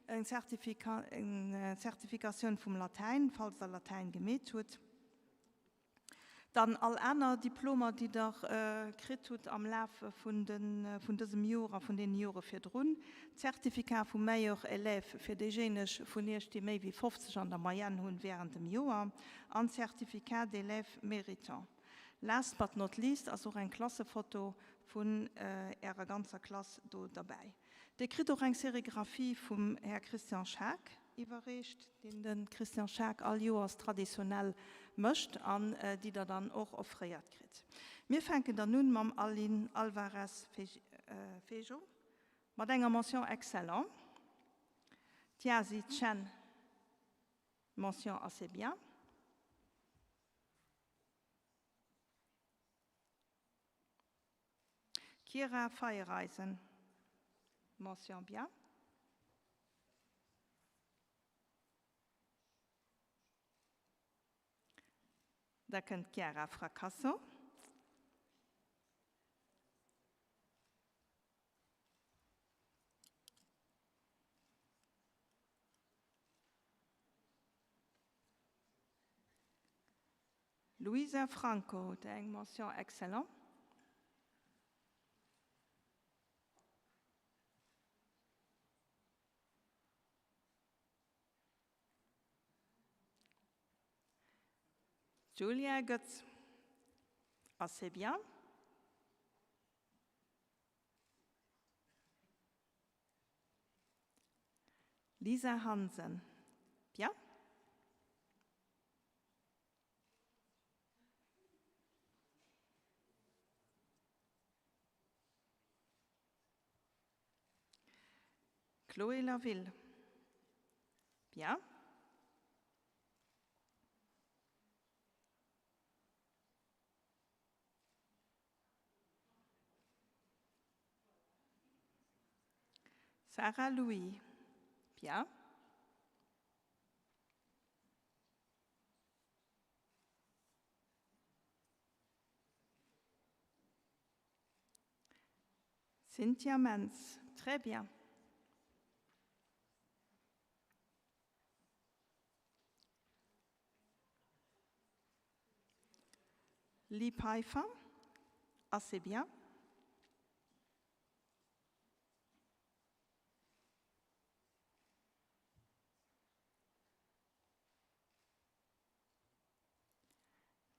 Speaker 13: eng Zertifikatioun vum Latäin, falls Der Latäin gemeet hutt. Dann all aner Diplomer, déi Der kritt hutt am Laf vun dësem Jor a vun deene Jore virdrun, Zertificat vum Meilleur élève fir déijéineg vun Iech, déi méi wéi 50 an der Moyenne hunn während dem Joer, an Certificat d'élève méritant. Last but not least ass och eng Klassefoto vun Ärer ganzer Klass do derbäi. Dir kritt och eng Sérigraphie vum Här Christian Schaack iwwerreecht, deen de Christian Schaack all Joers traditionnell mécht an déi Der dann och offréiert kritt. Mir fänken dann un mam Aline Alvarez Fejo mat enger Mention excellent, Tiasi Chen, Mention assez bien. Kira Feiereisen, Mention bien. Da kënnt d'Chiara Fracasso. Luisa Franco huet eng Mention excellent. Julia Goetz, Assez bien. Lisa Hansen, Bien. Chloé Laville, Bien. Sarah Louis, Bien. Cynthia Mentz, Très bien. Lee Peiffer, Assez bien.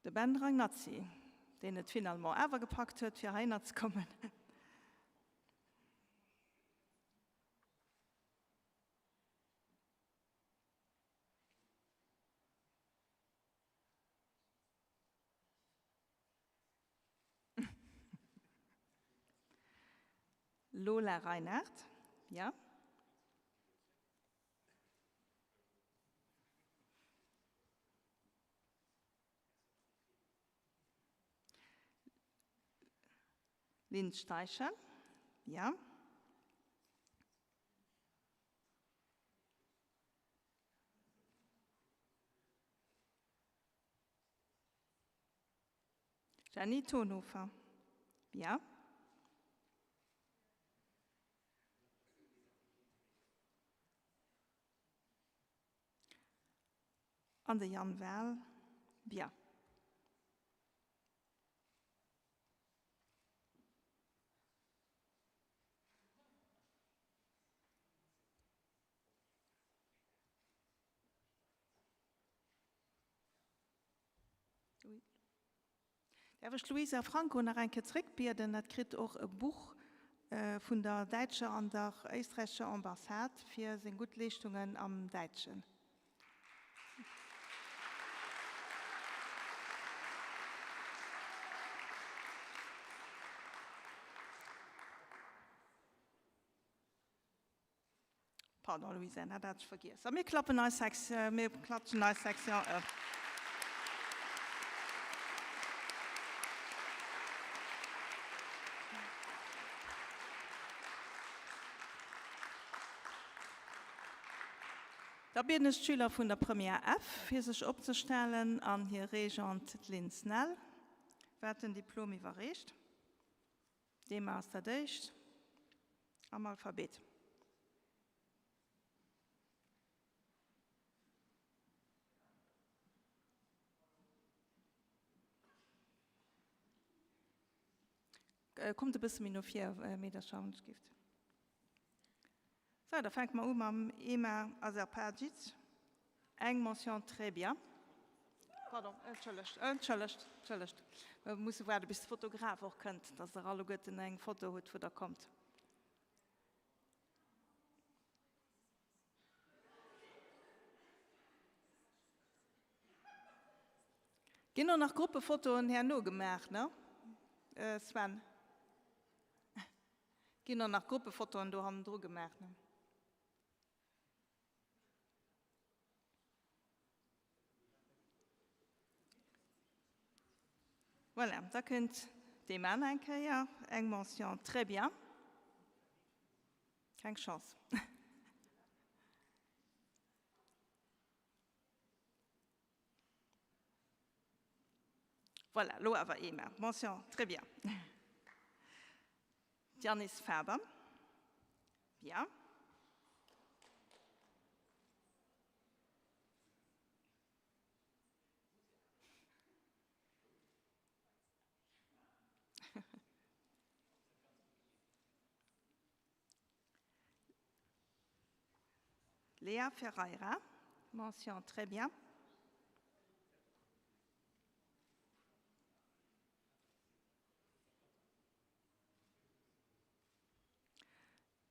Speaker 13: De Ben Ragnazzi, deen et finalement awer gepackt huet, fir heihinner ze kommen. Lola Reinhardt, ja. Lynn Steichen, ja. Jenny Thonhofer, ja. An de Yann Wahl, bien. Däerf ech d'Luisa Franco nach eng Kéier zréckbieden? Dat kritt och e Buch vun der däitscher an der éisträichescher Ambassade fir seng gutt Leeschtungen am Däitschen. Pardon, Louise, dat hat ech vergiess. A mir klappen eis Sek, mir klatschen eis Section E. Da bieden ech d'Schüler vun der Première F, fir sech opzestellen an hir Régente, d'Lynn Snell, wat den Diplom iwwerreecht. D'Ema ass dat éischt am Alphabet. Kommt e bësse méi no vir, Meedercher, wann ech gift. Sou, da fänke mer u mam Ema Aserpagic. Eng Mention très bien. Pardon, entschëllegt, entschëllegt, entschëllegt. Mer musse waarde bis de Fotograf och kënnt, dass der alleguerten eng Foto hutt, wou der kommt. Ginn och nach Gruppefotoen herno gemaach, ne Sven? Ginn och nach Gruppefotoen do hannendru gemaach, ne? Voilà, da kënnt dee Mann eng Kéier. Eng Mention très bien. Keng Chance. Voilà, lo awer Ema. Mention très bien. D'Janis Faber. Bien. Léa Ferreira, mention très bien.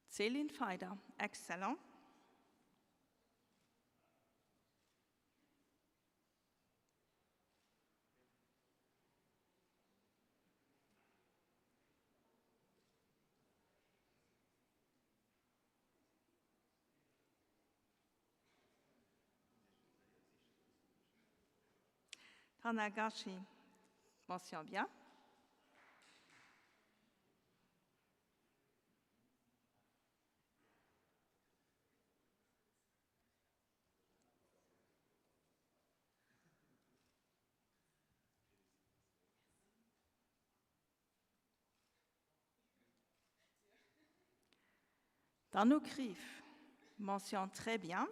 Speaker 13: Céline Feider, excellent. D'Hanna Gaschi, mention bien. D'Anouk Riff, Mention très bien.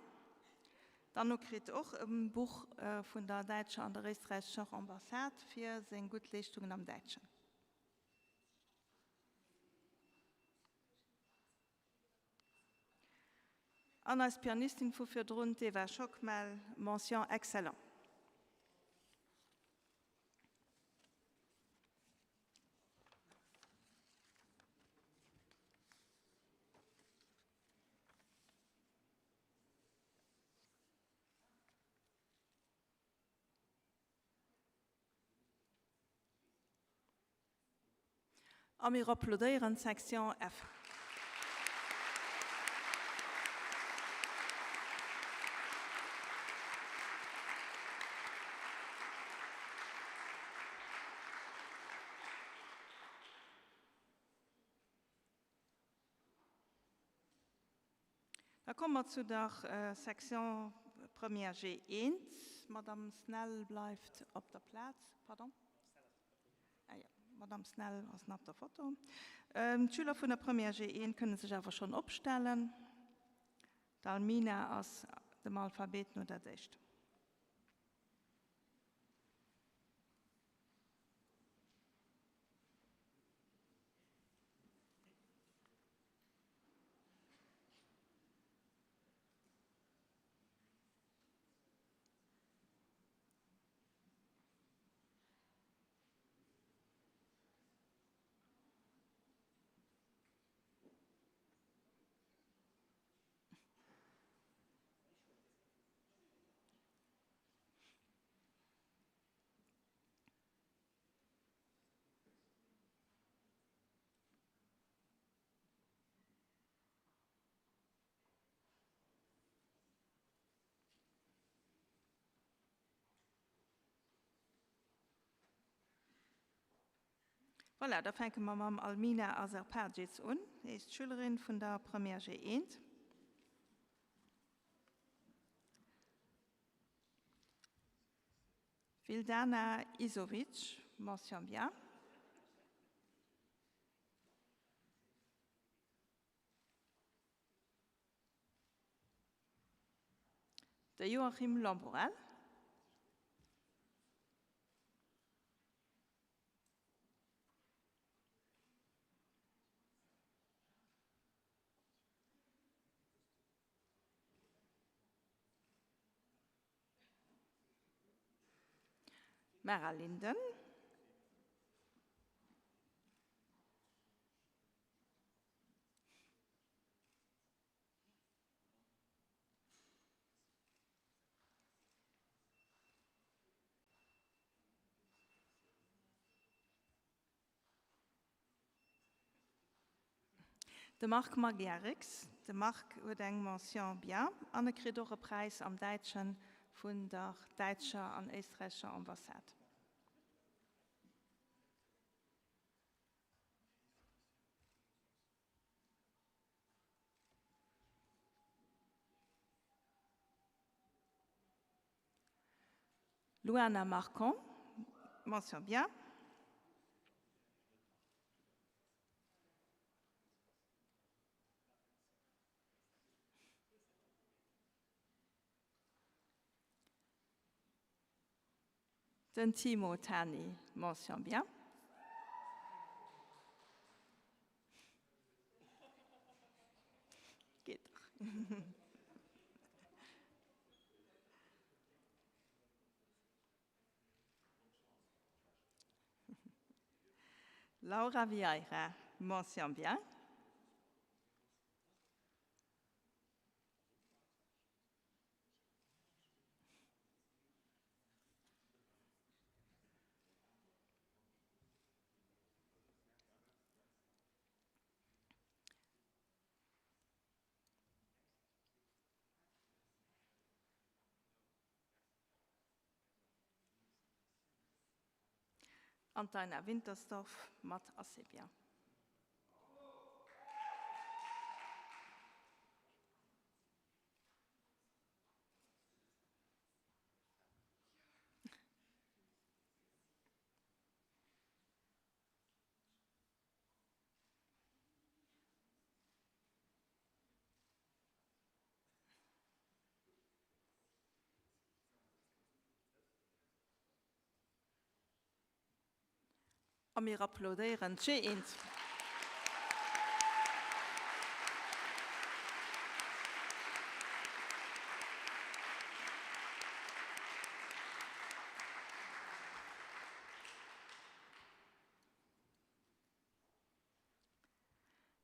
Speaker 13: D'Anouk kritt och e Buch vun der däitscher an der éisträichescher Ambassade fir seng gutt Leeschtungen am Däitschen. An eis Pianistin vu virdrun, d'Eva Schockmel, Mention excellent. A mir applaudéieren d'Section F. Da komme mer zu der Section Première G1. D'Madame Snel bleift op der Plaz. Pardon? Ah jo, d'Madame Snel ass nach op der Foto. D'Schüler vun der Première G1 kënne sech awer schonn opstellen. D'Almina ass dem Alphabet no dat éischt. Voilà, da fänke mer mam Almina Azerpagic un, éischt Schülerin vun der Première G1. Vildana Isovic, mention bien. De Joachim Lamborelle. Mara Linden. De Marc Magyarics, De Marc huet eng Mention bien an e kritt och e Präis am Däitschen vun der däitscher an éisträichescher Ambassade. Luana Marcon, mention bien. Den Timo Tani, mention bien. Geet dach. Laura Vieira, mention bien. An d'Aina Wintersdorf mat Assebia. A mir applaudéieren d'G-Int.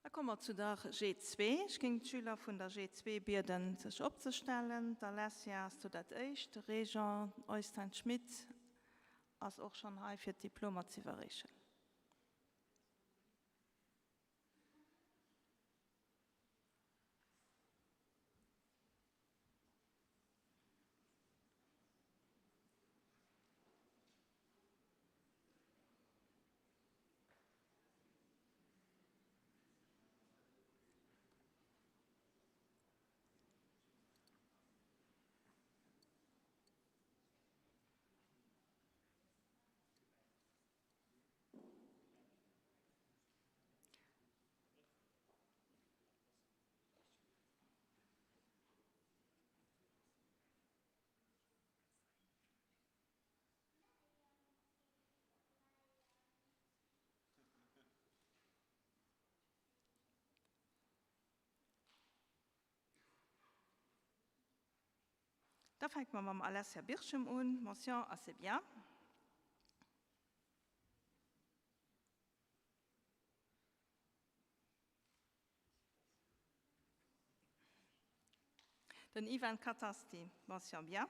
Speaker 13: Da komme mer zu der G2. Ech géing d'Schüler vun der G2 bieden, sech opzestellen. D'Alessia ass do dat éischt. De Régent Oystein Schmit ass och schonn hei, fir d'Diplomer z'iwwerreechen. Da fänke mer mam Alessia Birchem un, Mention assez bien. Den Ivan Catasti, Mention bien.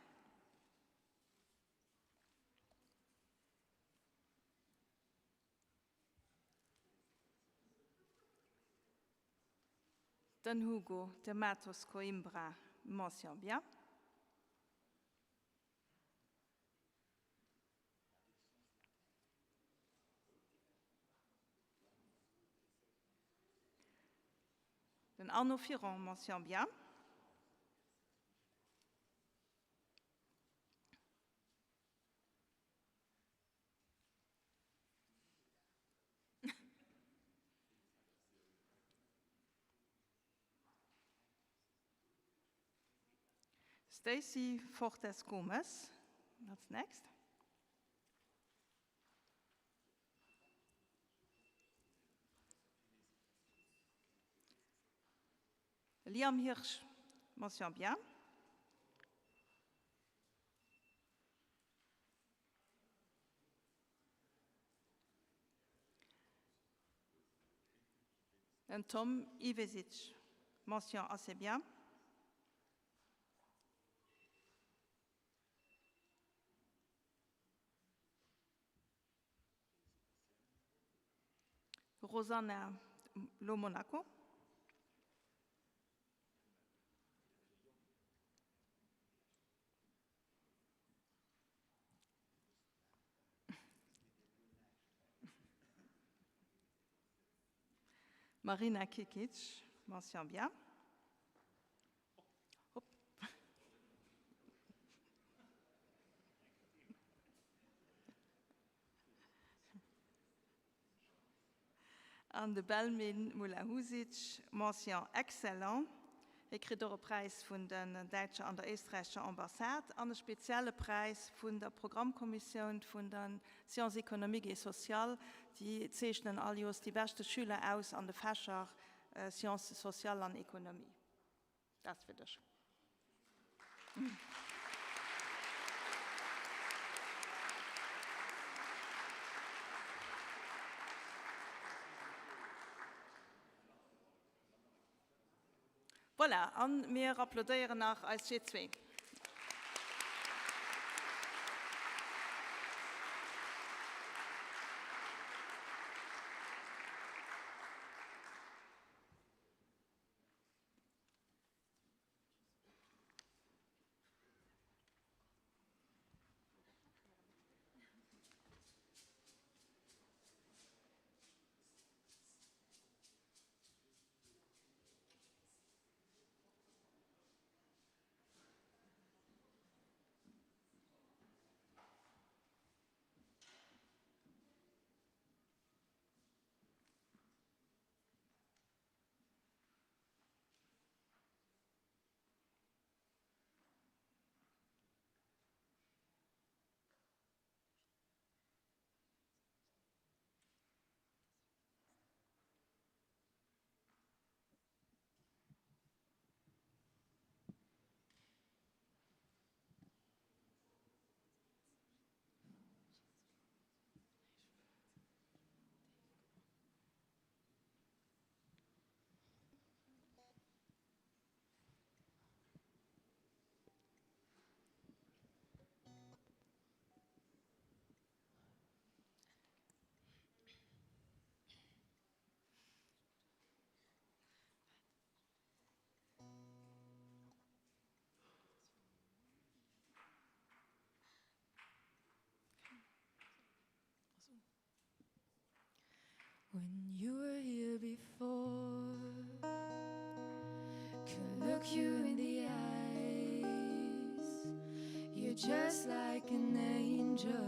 Speaker 13: Den Hugo de Matos Coimbra, Mention bien. Den Arnaud Firon, Mention bien. Stacy Fortes Gomez, that's next. Liam Hirsch, mention bien. Den Tom Ivesic, mention assez bien. Rosanna Lo Monaco. Marina Kikic, mention bien. Hopp. An de Belmin Mulahusic, mention excellent. Hie kritt och e Präis vun der däitscher an der éisträichescher Ambassade an e spezielle Präis vun der Programmkommissioun vun der Sciences économiques et sociales. Déi zeechnen all Joers déi beschte Schüler aus an de Fächer Sciences sociales an Économie. Dat ass fir dech. Voilà, an mir applaudéieren nach eis G2.
Speaker 3: When you were here before Could look you in the eyes You're just like an angel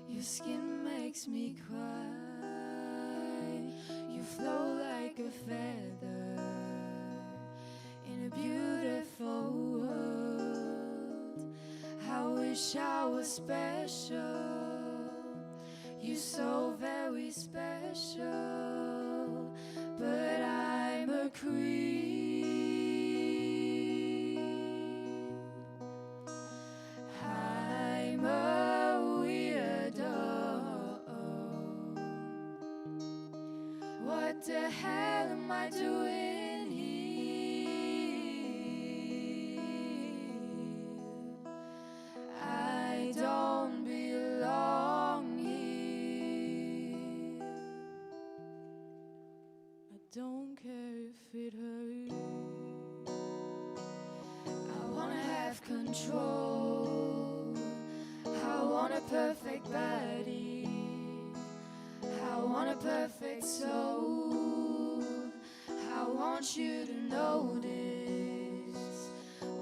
Speaker 3: Your skin makes me cry You flow like a feather In a beautiful world I wish I was special You so very special, but I'm a creep. What the hell am I doing here? I don't belong here. I don't care if it hurts. I wanna have control. I want a perfect body. I want a perfect soul. I want you to notice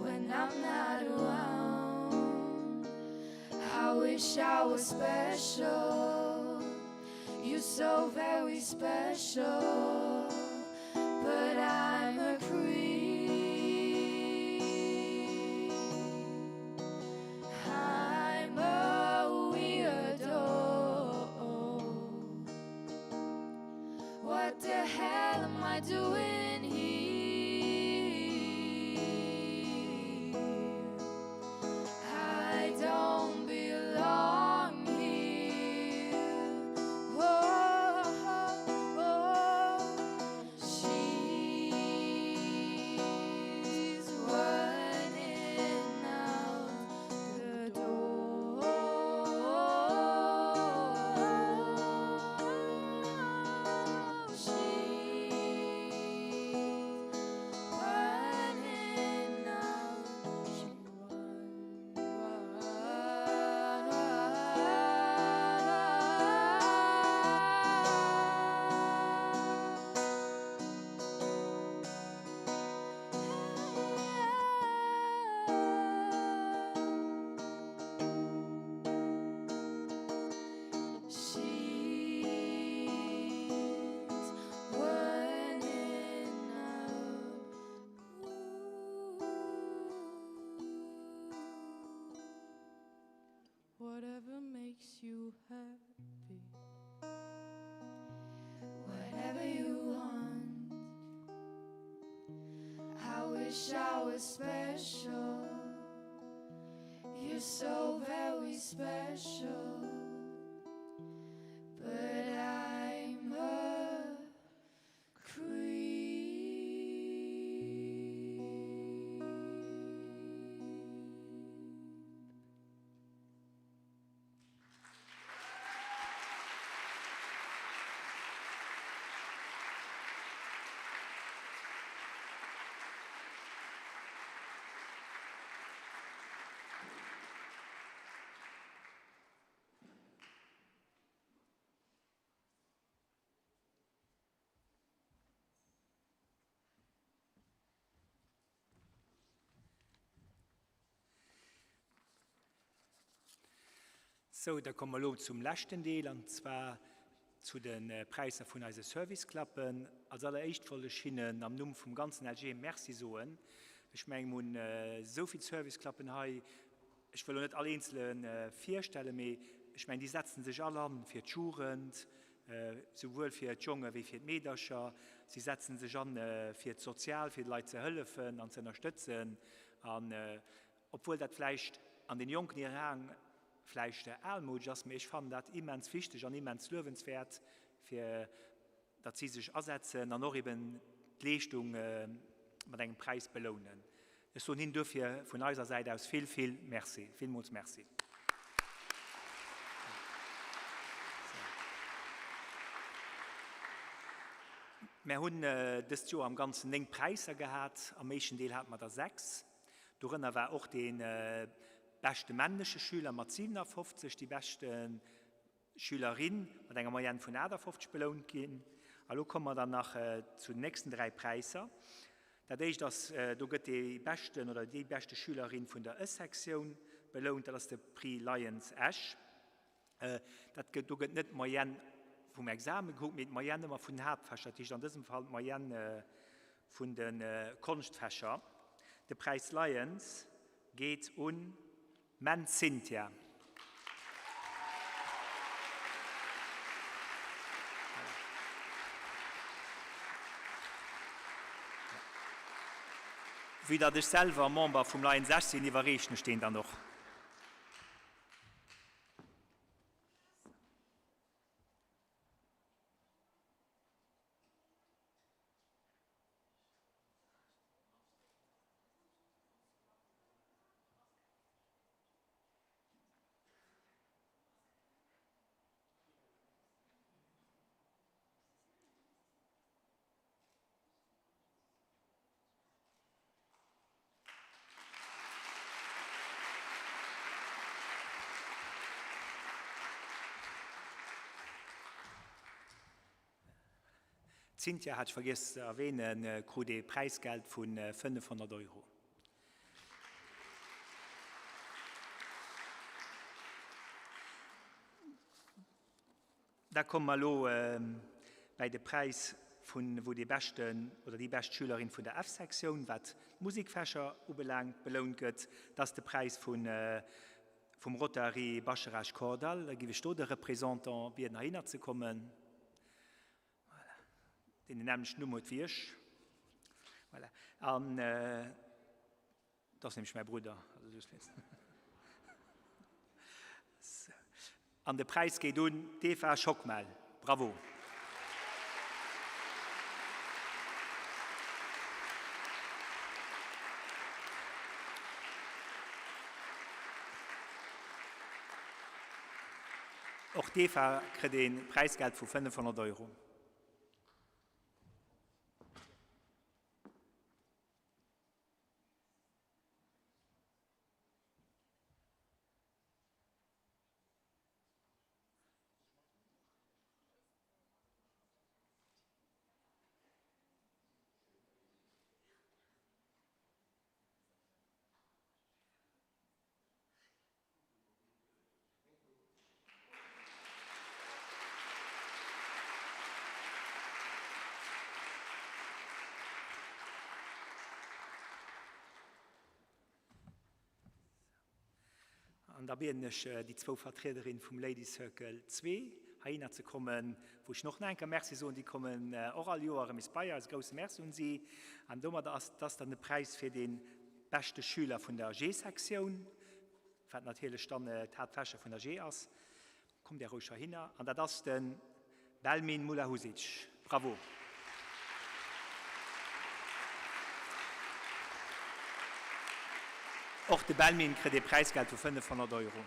Speaker 3: when I'm not around. I wish I was special. You're so very special, but I'm a creep. I'm a weirdo. What the hell am I doing here? I don't belong here. Whoa, whoa. She's running out the door. She's running out. She She's running out. Whatever makes you happy, whatever you want. I wish I was special. You're so very special, but I'm a creep.
Speaker 6: Sou, da komme mer elo zum leschten Deel, an zwar zu de Präisser vun eise Service-Clubben. Als alleréischt wollt ech hinnen am Numm vum ganzen LG Merci soen. Ech mengen, mir hunn esou vill Service-Clubben hei. Ech wëll elo net all eenzele virstellen, mee ech mengen, déi setzen sech all an fir d'Jugend, souwuel fir d'Jonge wéi fir d'Meedercher. Si setzen sech an fir d'Sozial, fir de Leit ze hëllefen an ze ënnerstëtzen. An obwuel dat vläicht an den Jonken hiren Aen vläicht almoudesch ass, mee ech fannen dat immens wichteg an immens luewenswäert, fir datt si sech asetzen an och eben d'Leeschtung mat engem Präis belounen. Ech soen hinnen duerfir vun eiser Säit aus vill, vill Merci, villmools Merci. Mär hunn dëst Joer am Ganzen 9 Präisser gehat. Am éischten Deel hate mer der 6. Dorënner war och dee beschte männleche Schüler mat 57, déi beschte Schülerin mat enger Moyenne vun 58 belount ginn. A lo komme mer dann nach zu den nächsten 3 Präisser. Dat éischt ass, do gëtt dee beschten oder déi beschte Schülerin vun der E-Sektioun belount, dat ass de Prix Lions Esch. Dat gëtt, do gëtt net d'Moyenne vum Examen gekuckt, mee d'Moyenne ëmmer vun den Haaptfächer, dat heescht an dësem Fall d'Moyenne vun de Konschtfächer. De Präis Lions geet un d'Menn Cynthia. Vue datt ech selwer Member vum Lions Esch sinn, iwwerreechen ech deen dann och. D'Cynthia, hat ech vergiess ze erwähnen, krut ee Präisgeld vu 500 Euro. Da komme mer elo bäi de Präis vun, wou dee beschten oder déi bescht Schülerin vun der F-Sektioun, wat d'Musikfächer ubelaangt, belount gëtt. Dat ass de Präis vun, vum Rotary Bascharage Kordall. Da giff ech do de Représentant bieden heihinner ze kommen. Voilà. Deen den nämmlechten Numm huet wéi ech. Voilà. An dat ass nämlech mäi Brudder. Also just fir. So. An de Präis geet un d'Eva Schockmel. Bravo! Och d'Eva kritt ee Präisgeld vu 500 Euro. An da bieden ech déi zwou Vertriederin vum Ladies Circle 2 heihinner ze kommen, wou ech och nach eng Kéier Merci soen. Déi kommen och all Joer erëm is bei eis. E grousse Merci un si. An domadder ass dass dann de Präis fir dee beschte Schüler vun der G-Sektioun, wat natierlech dann d'Haaptfächer vun der G ass. Kommt Är roueg heihinner. An dat ass de Belmin Mulahusic. Bravo! Och de Belmin kritt ee Präisgeld vu 500 Euro.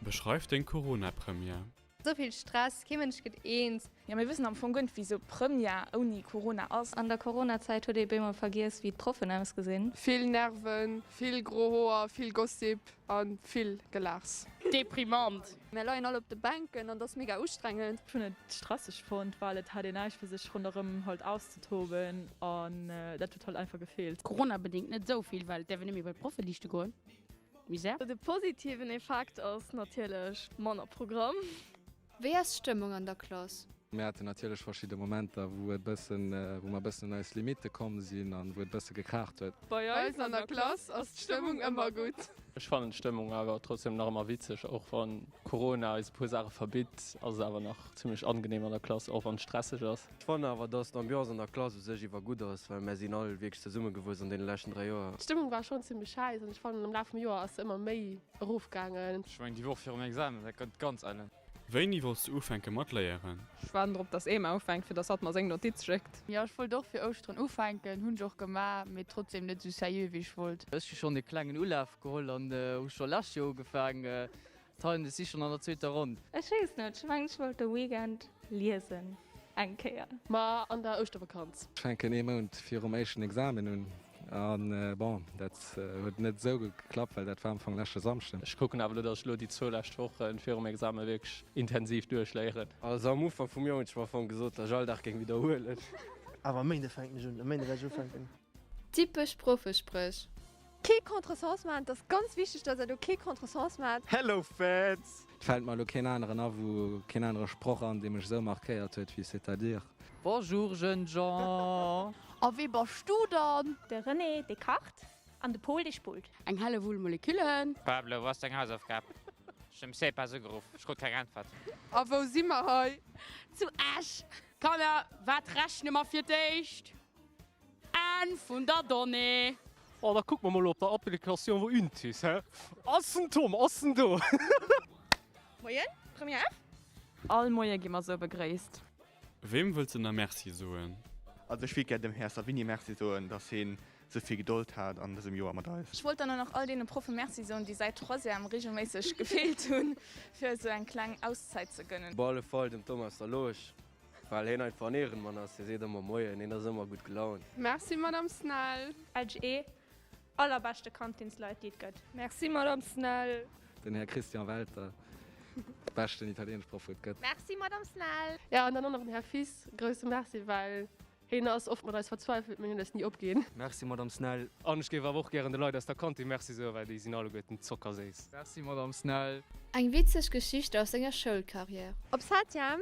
Speaker 9: Beschreif deng Corona-Première.
Speaker 14: Souvill Stress, kee Mënsch gëtt eens.
Speaker 15: Jo, mir wëssen am Fong guer net wéi sou Première ouni Corona ass.
Speaker 14: An der Coronazäit huet ee bémol vergiess wéi d'Proffen ausgesinn.
Speaker 16: Vill Nerven, vill gro Hoer, vill Gossip a vill Gelaachs.
Speaker 17: Deprimant.
Speaker 18: Mär leien all op de Bänken an et ass mega ustrengend.
Speaker 19: Ech hunn et stresseg fonnt, well et hat een näischt fir sech ronderëm halt auszetoben an dat huet halt einfach gefeelt.
Speaker 17: Corona-bedéngt net esou vill, well et däerf een net méi bei d'Proffe liichte goen. Misär.
Speaker 18: De positiven Effekt ass natierlech manner Programm.
Speaker 14: Wéi ass d'Stëmmung an der Klass?
Speaker 20: Mir haten natierlech verschidde Momenter, wou et bëssen, wou mer bëssen un eis Limitte komm sinn an wou et bësse gekraacht huet.
Speaker 16: Bei eis an der Klass ass d'Stëmmung ëmmer gutt.
Speaker 9: Ech fannen d'Stëmmung awer trotzdem nach ëmmer witzeg, och wann Corona eis e puer Saache verbitt, ass et awer nach zimlech angenehm an der Klass, och wann et stresseg ass.
Speaker 21: Ech fannen awer, dass d'Ambiance an der Klass u sech iwwer gutt ass, well mär sinn all wierklech zesummegewuess an deene leschten 3 Joer.
Speaker 16: D'Stëmmung war schonn zimlech schäiss an ech fannen am Laf vum Joer ass se ëmmer méi erofgaangen.
Speaker 22: Ech mengen déi Woch virum Examen, dat gëtt ganz ellen.
Speaker 9: Wéini wollts du ufänke mat léieren?
Speaker 23: Ech waarden drop dass Ema ufänkt fir dass hatt mer seng Notiz schéckt.
Speaker 24: Jo ech wollt och fir Ouschteren ufänken, hunn ech och gemaach, mee trotzdem net sou sérieux wéi ech wollt.
Speaker 25: Ech hu schonn e klengen Ulaf geholl an hu scho lescht Joer ugefaang. D'Heien, ech si schonn an der zweeter Ronn.
Speaker 14: Ech weess net, ech mengen ech wollt de Weekend liesen eng Kéier.
Speaker 16: Ma an der Ouschtervakanz.
Speaker 20: Ech fänken ee Mount virum éischten Examen un an bon, dat huet net esou gutt geklappt, well dat war am Fong leschte Samschden.
Speaker 9: Ech kucken awer elo, dass ech elo déi zwou lescht Woche virum Examen wierklech intensiv duerchléieren.
Speaker 21: Also am Ufank vum Joer hunn ech mer am Fong gesot, dass ech all Dag géing widderhuelen.
Speaker 26: Awer e Méinde fänken ech un, e Méinde wäert ech ufänken.
Speaker 14: Typesch Proffespréch.
Speaker 1: Kee Contresens maachen, et ass ganz wichteg, dass der do kee Contresens maacht.
Speaker 2: Hello Fans!
Speaker 20: Et fält mer elo keen aneren a wou, keen anere Sproch an, dee mech esou markéiert huet wéi C'est-à-dire.
Speaker 25: Bonjour jeunes gens!
Speaker 24: A wee bass du dann?
Speaker 14: De René, dee kacht, an de Pol, dee spullt.
Speaker 17: Eng Hellewull Moleküllen.
Speaker 22: Pablo, wou ass deng Hausaufgab? Ech hunn dem CEPAS ugeruff, ech krut keng Äntwert.
Speaker 16: A wou si mer hei?
Speaker 17: Zu Esch! Kanner, wat rechne mer fir d'éischt? Enn vun der Donnée.
Speaker 9: Oh, da kucke mer mol op der Applikatioun wou Untis, hä? Ass den Tom, ass en do?
Speaker 7: Moien, Première F.
Speaker 23: All Moie gi mer sou begréisst.
Speaker 9: Weem wëlls de na Merci soen?
Speaker 4: Also ech wéilt gär dem Här Savini Merci soen, dass heen sou vill Gedold hat an dësem Joer mat eis.
Speaker 15: Ech wollt dann och nach all deene Proffe Merci soen, déi säit Troisième regelméisseg gefeelt hunn, fir esou eng kleng Auszäit ze gënnen.
Speaker 21: Op alle Fall dem Thomas Saloge, well heen einfach en Ehrenmann ass. Hie seet ëmmer Moien, hien ass ëmmer gutt gelaunt.
Speaker 16: Merci Madame Snel.
Speaker 14: LGE, Allerbeschte Kantinsleit déi et gëtt.
Speaker 18: Merci Madame Snel.
Speaker 20: Den Här Christian Welter, beschten Italienschproff wou et gëtt.
Speaker 7: Merci Madame Snel.
Speaker 16: Jo an dann och nach den Här Fils, grousse Merci, well heen ass oft mat eis verzweifelt, mee hien huet eis ni opginn.
Speaker 21: Merci Madame Snel.
Speaker 9: An ech géif awer och gären de Leit aus der Kantin Merci soen, well déi sinn alleguerten zockerséiss.
Speaker 22: Merci Madame Snel.
Speaker 1: Eng witzeg Geschicht aus senger Schoulkarriär. Op Septième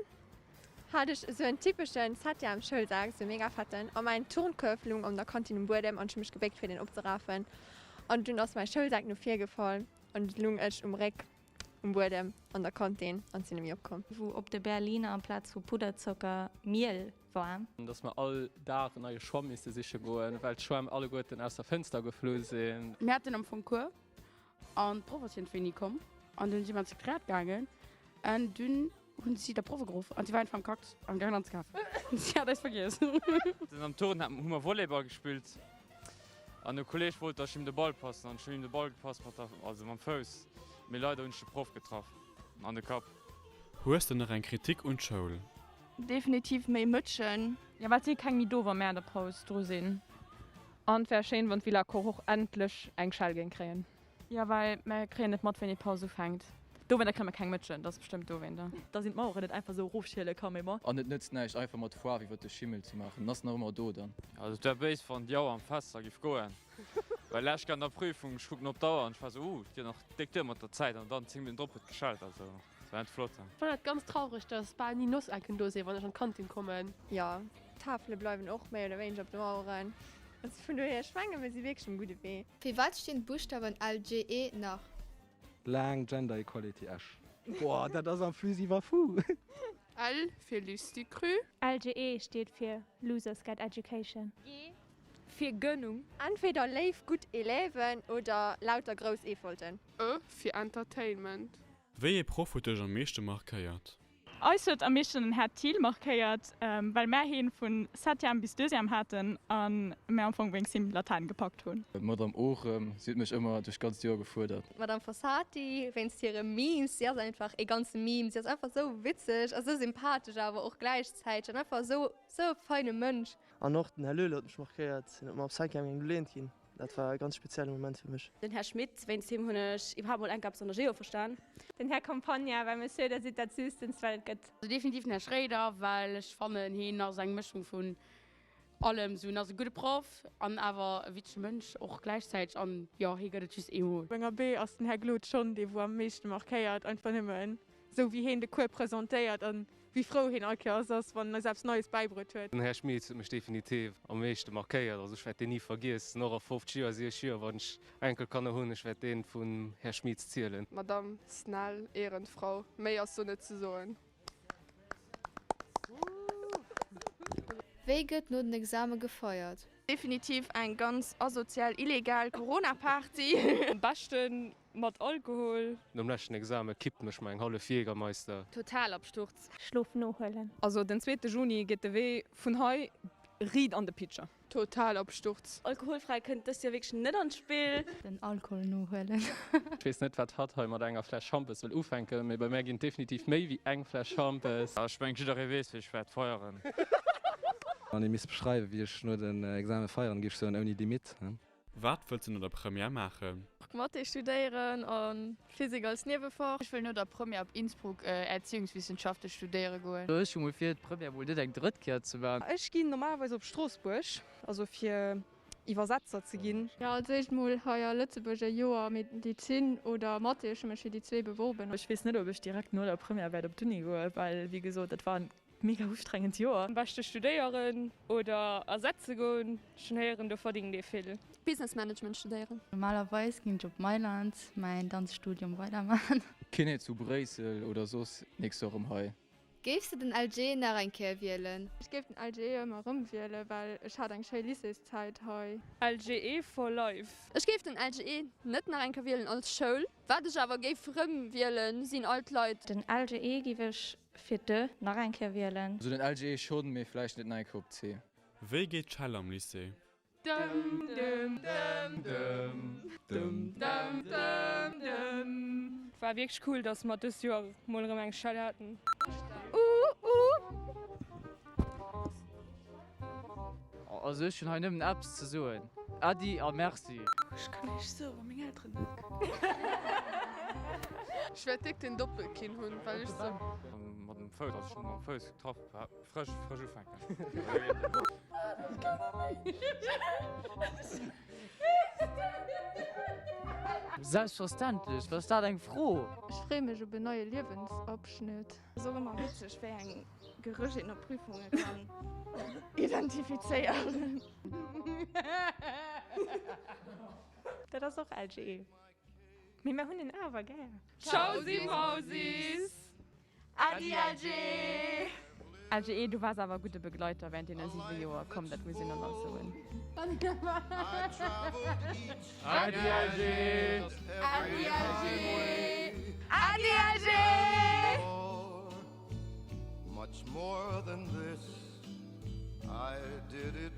Speaker 1: hat ech esou en typeschen Septième Schoulsak, esou mega fetten, a mäin Turnkuerf lung an der Kantin um Buedem an ech hu mech gebéckt fir deen opzerafen an dunn ass mäi Schoulsak no vir gefall an du lung ech um Réck um Buedem an der Kantin an sinn net méi opkomm.
Speaker 14: Wou op de Berliner amplaz vu Pudderzocker Miel war.
Speaker 5: Dass mer all Dag en neie Schwamm misste siche goen, well d'Schwämm alleguerten aus der Fënster geflu sinn.
Speaker 17: Mir haten am Fong Cours an d'Proff ass iergendwéi ni komm an dunn si mer an d'Sekretariat gaangen an dunn hunn si der Proff geruff an si war einfach am Kakt am gaangen anzekafen. Si hat eis vergiess.
Speaker 22: Am Turnen hu mer Volleyball gespillt an e Kolleg wollt dass ech him de Ball passen an ech hunn him de Ball gepasst mat der also mam Fouss, mee leider hunn ech de Proff getraff an de Kapp.
Speaker 9: Hues de nach eng Kritik un d'Schoul?
Speaker 7: Definitiv méi Mëtschen.
Speaker 23: Jo, well et si keng méi do, wa mär an der Paus dru sinn. An et wär schéin, wann d'Villa Koch och endlech eng Schell géing kréien. Jo, well mär kréien net mat, wéini d'Paus ufänkt. Dowéinter kréie mer keng Mëtschen, dat ass bestëmmt dowéinter.
Speaker 19: Dass een d'Maueren net einfach esou erofschiele ka, mee bon.
Speaker 22: An et nëtzt näischt einfach mat Foarw iwwert de Schimmel ze maachen, en ass nach ëmmer do dann. Also et wär béis wann déi Auer am Fenster giff goen, well lech an der Prüfung, ech kucken op d'Auer an ech war sou, uh, et geet nach déck duer mat der Zäit an dann 10 Minutten drop huet geschellt, also et war net flott.
Speaker 16: Ech fannen dat ganz traureg dass bal ni Nossecken do sinn wann ech an d'Kantin kommen.
Speaker 1: Jo, d'Tafele bleiwen och méi oder wéineger op de Maueren. Also vun dohier, ech menge mir si wierklech um gudde Wee.
Speaker 8: Fir wat stinn d'Buschtawen LGE nach?
Speaker 20: Laang Gender Equality Esch. Boah, dat ass am Plus iwwer Fu.
Speaker 16: L fir Lustucru.
Speaker 14: LGE steet fir Losers Get Education.
Speaker 18: G fir Gönnung.
Speaker 1: Entweder léif gutt Élèven oder lauter grouss Eefolten.
Speaker 16: E fir Entertainment.
Speaker 9: Wéi ee Proff huet dech am meeschte markéiert?
Speaker 23: Eis huet am meeschten den Här Thiel markéiert, well mär heen vun Septième bis Deuxième haten an mär am Fong wéinst him Latäin gepackt hunn.
Speaker 22: D'Madame Orem, si huet mech ëmmer duerch d'ganzt Joer gefuerdert.
Speaker 1: D'Madame Fossati, wéinst hire Memes, si ass einfach ee ganze Meme, si ass einfach esou witzeg a sou sympathesch awer och gläichzäiteg an einfach esou esou e feine Mënsch.
Speaker 26: An och den Här Löhle huet mech markéiert, hien huet mer op Cinquième eng Doléant ginn. Dat war e ganz spezielle Moment fir mech.
Speaker 27: Den Här Schmit, wéinst him hunn ech iwwerhaapt mol enk eppes an der Geo verstan.
Speaker 14: Den Här Campagna, well Monsieur, der sidd dat Süßtenst wat et gëtt.
Speaker 17: Also definitiv den Här Schréider, well ech fannen heen ass eng Mëschung vun allem, sou en ass e gudde Proff an awer e witzege Mënsch och gläichzäiteg an jo hee gëtt et just eemol.
Speaker 23: Op enger B ass den Här Glod schonn dee wou am meeschte markéiert, einfach nëmmen sou wéi heen de Cours presentéiert an Wéi frou heen all Kéiers ass, wann en eis eppes Neies bäibruet huet.
Speaker 9: Den Här Schmit huet mech definitiv am meeschte markéiert. Also ech wäert deen ni vergiessen, och a 50 Joer, 60 Joer, wann ech Enkelkanner hunn, ech wäert deen vum Här Schmit zielen.
Speaker 16: Madame Snel, Ehrenfrau, méi ass do net ze soen.
Speaker 8: Wéi gëtt no den Exame gefeiert?
Speaker 7: Definitiv eng ganz asozial illegal Corona-Party.
Speaker 23: Am beschten Mat Alkohol.
Speaker 9: Nom leschten Exame kippt mech mei eng hallef Jägermeister.
Speaker 18: Totalabsturz.
Speaker 14: Schlof nohuelen.
Speaker 23: Also den zweete Juni geet de Wee vun hei riit an de Pitcher.
Speaker 16: Totalabsturz.
Speaker 27: Alkoholfräi kënnt dëst Joer wierklech net an d'Spill.
Speaker 14: Den Alkohol nohuelen.
Speaker 5: Ech weess net wat hatt hei mat enger Fläsch Schampes wëll ufänken, mee bei mär ginn et definitiv méi wéi eng Fläsch Schampes.
Speaker 22: Ech mengen jidderee weess wéi ech wäert feieren.
Speaker 20: Wann ee misst beschreiwen, wéi ech no den Exame feieren, géif ech soen, ouni Limite.
Speaker 9: Wat wëlls de no der Première maachen?
Speaker 18: Mathé studéieren a Physik als Niewefach.
Speaker 24: Ech wëll no der Première op Innsbruck Erziehungswissenschaften studéiere goen.
Speaker 25: Ech hu mol vir, d'Première mol net eng drëtt Kéier ze man.
Speaker 23: Ech ginn normalerweis op Stroossbuerg, also fir.
Speaker 2: Iwwersetzer ze ginn.
Speaker 3: Jo, als éischt mol hei a Lëtzebuerg e Joer Medizin oder Mathé. Ech hu mech fir déi zwee beworben.
Speaker 19: Ech weess net, ob ech direkt no der Première wäert op d'Uni goen, well wéi gesot, dat war en mega ustrengend Joer.
Speaker 23: Am beschte studéieren oder ersetze goen, ech hunn héieren do verdingt ee vill.
Speaker 1: Business Management studéieren.
Speaker 14: Normalerweis ging ech op Mailand mäin Danzstudium weidermachen.
Speaker 22: Kiné zu Bréissel oder soss nächst Joer erëm hei.
Speaker 8: Géifs de den LG nach eng Kéier wielen?
Speaker 3: Ech géif den LGE ëmmer erëm wielen, well ech hat eng schéi Lycéeszäit hei.
Speaker 23: LGE for life!
Speaker 1: Ech géif den LGE net nach eng Kéier wielen als Schoul. Wat ech awer géif rëm wielen, sinn all d'Leit.
Speaker 14: Den LGE giff ech fir de nach eng Kéier wielen.
Speaker 22: Also den LGE schonn, mee vläicht net nach eng Kéier op C.
Speaker 9: Wéi geet d'Schell am Lycée?
Speaker 23: Dëm dëm dëm dëm dëm dëm dëm dëm. War wierklech cool dass mer dëst Joer mol erëm eng Schell haten.
Speaker 25: Also ech hunn hei nëmmen eppes ze soen, Äddi a Merci.
Speaker 15: Ech kann näischt soen, wa meng Elteren net.
Speaker 6: Ech wäert déck den Doppelkinn hunn, well ech sou.
Speaker 22: Mat dem Fouss, also ech hunn mam Fouss getraff. Frësch, frësch ufänken.
Speaker 25: Selbstverständlech, wat ass dat eng Fro?
Speaker 3: Ech freeë mech op en neie Liewensabschnitt.
Speaker 7: Ass och ëmmer witzeg wéi eng Gerëch een op Prüfunge kann identifizéieren.
Speaker 14: Dat ass och LGE. Mee mer hunn en awer gär.
Speaker 23: Tschausi Mausis!
Speaker 1: Äddi LG!
Speaker 23: LGE, du waars awer e gudde Begleiter während deene 7 Joer, komm dat muss een dann alt soen.
Speaker 22: Äddi LG!
Speaker 1: Äddi LG! Äddi LG!
Speaker 10: Much more than this, I did it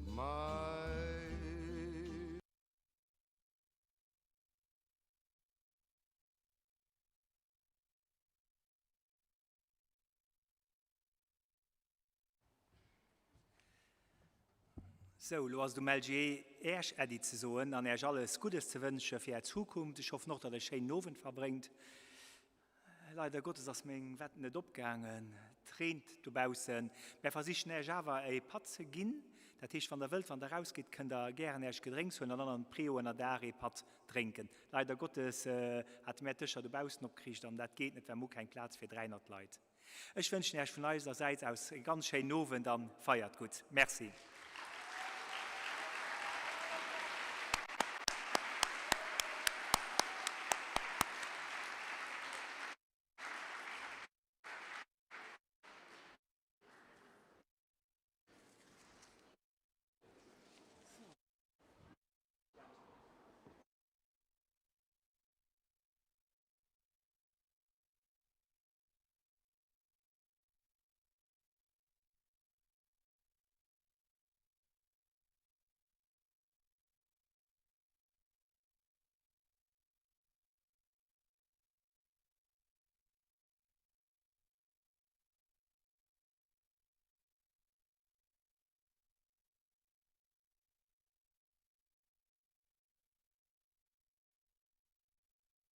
Speaker 10: my.
Speaker 11: Sou, elo ass et um LGE Äerch Äddi ze soen an Äerch alles Guddes ze wënsche fir Är Zukunft. Ech hoffen och, datt Der e schéinen Owend verbréngt. Leider Gottes ass meng Wett net opgaangen. Et reent dobaussen. Mär versichen Äerch awer e Patt ze ginn. Dat heescht, wann Der wëllt, wann Der erausgitt, kënnt Der gären Äerch Gedrénks huelen an dann an d'Préau ënnerdaach ee Patt drénken. Leider Gottes hate mär d'Dëscher dobaussen opgeriicht an dat geet net, well mer hu keng Plaz fir 300 Leit. Ech wënschen Äech vun eiser Säit aus e ganz schéinen Owend an feiert gutt. Merci.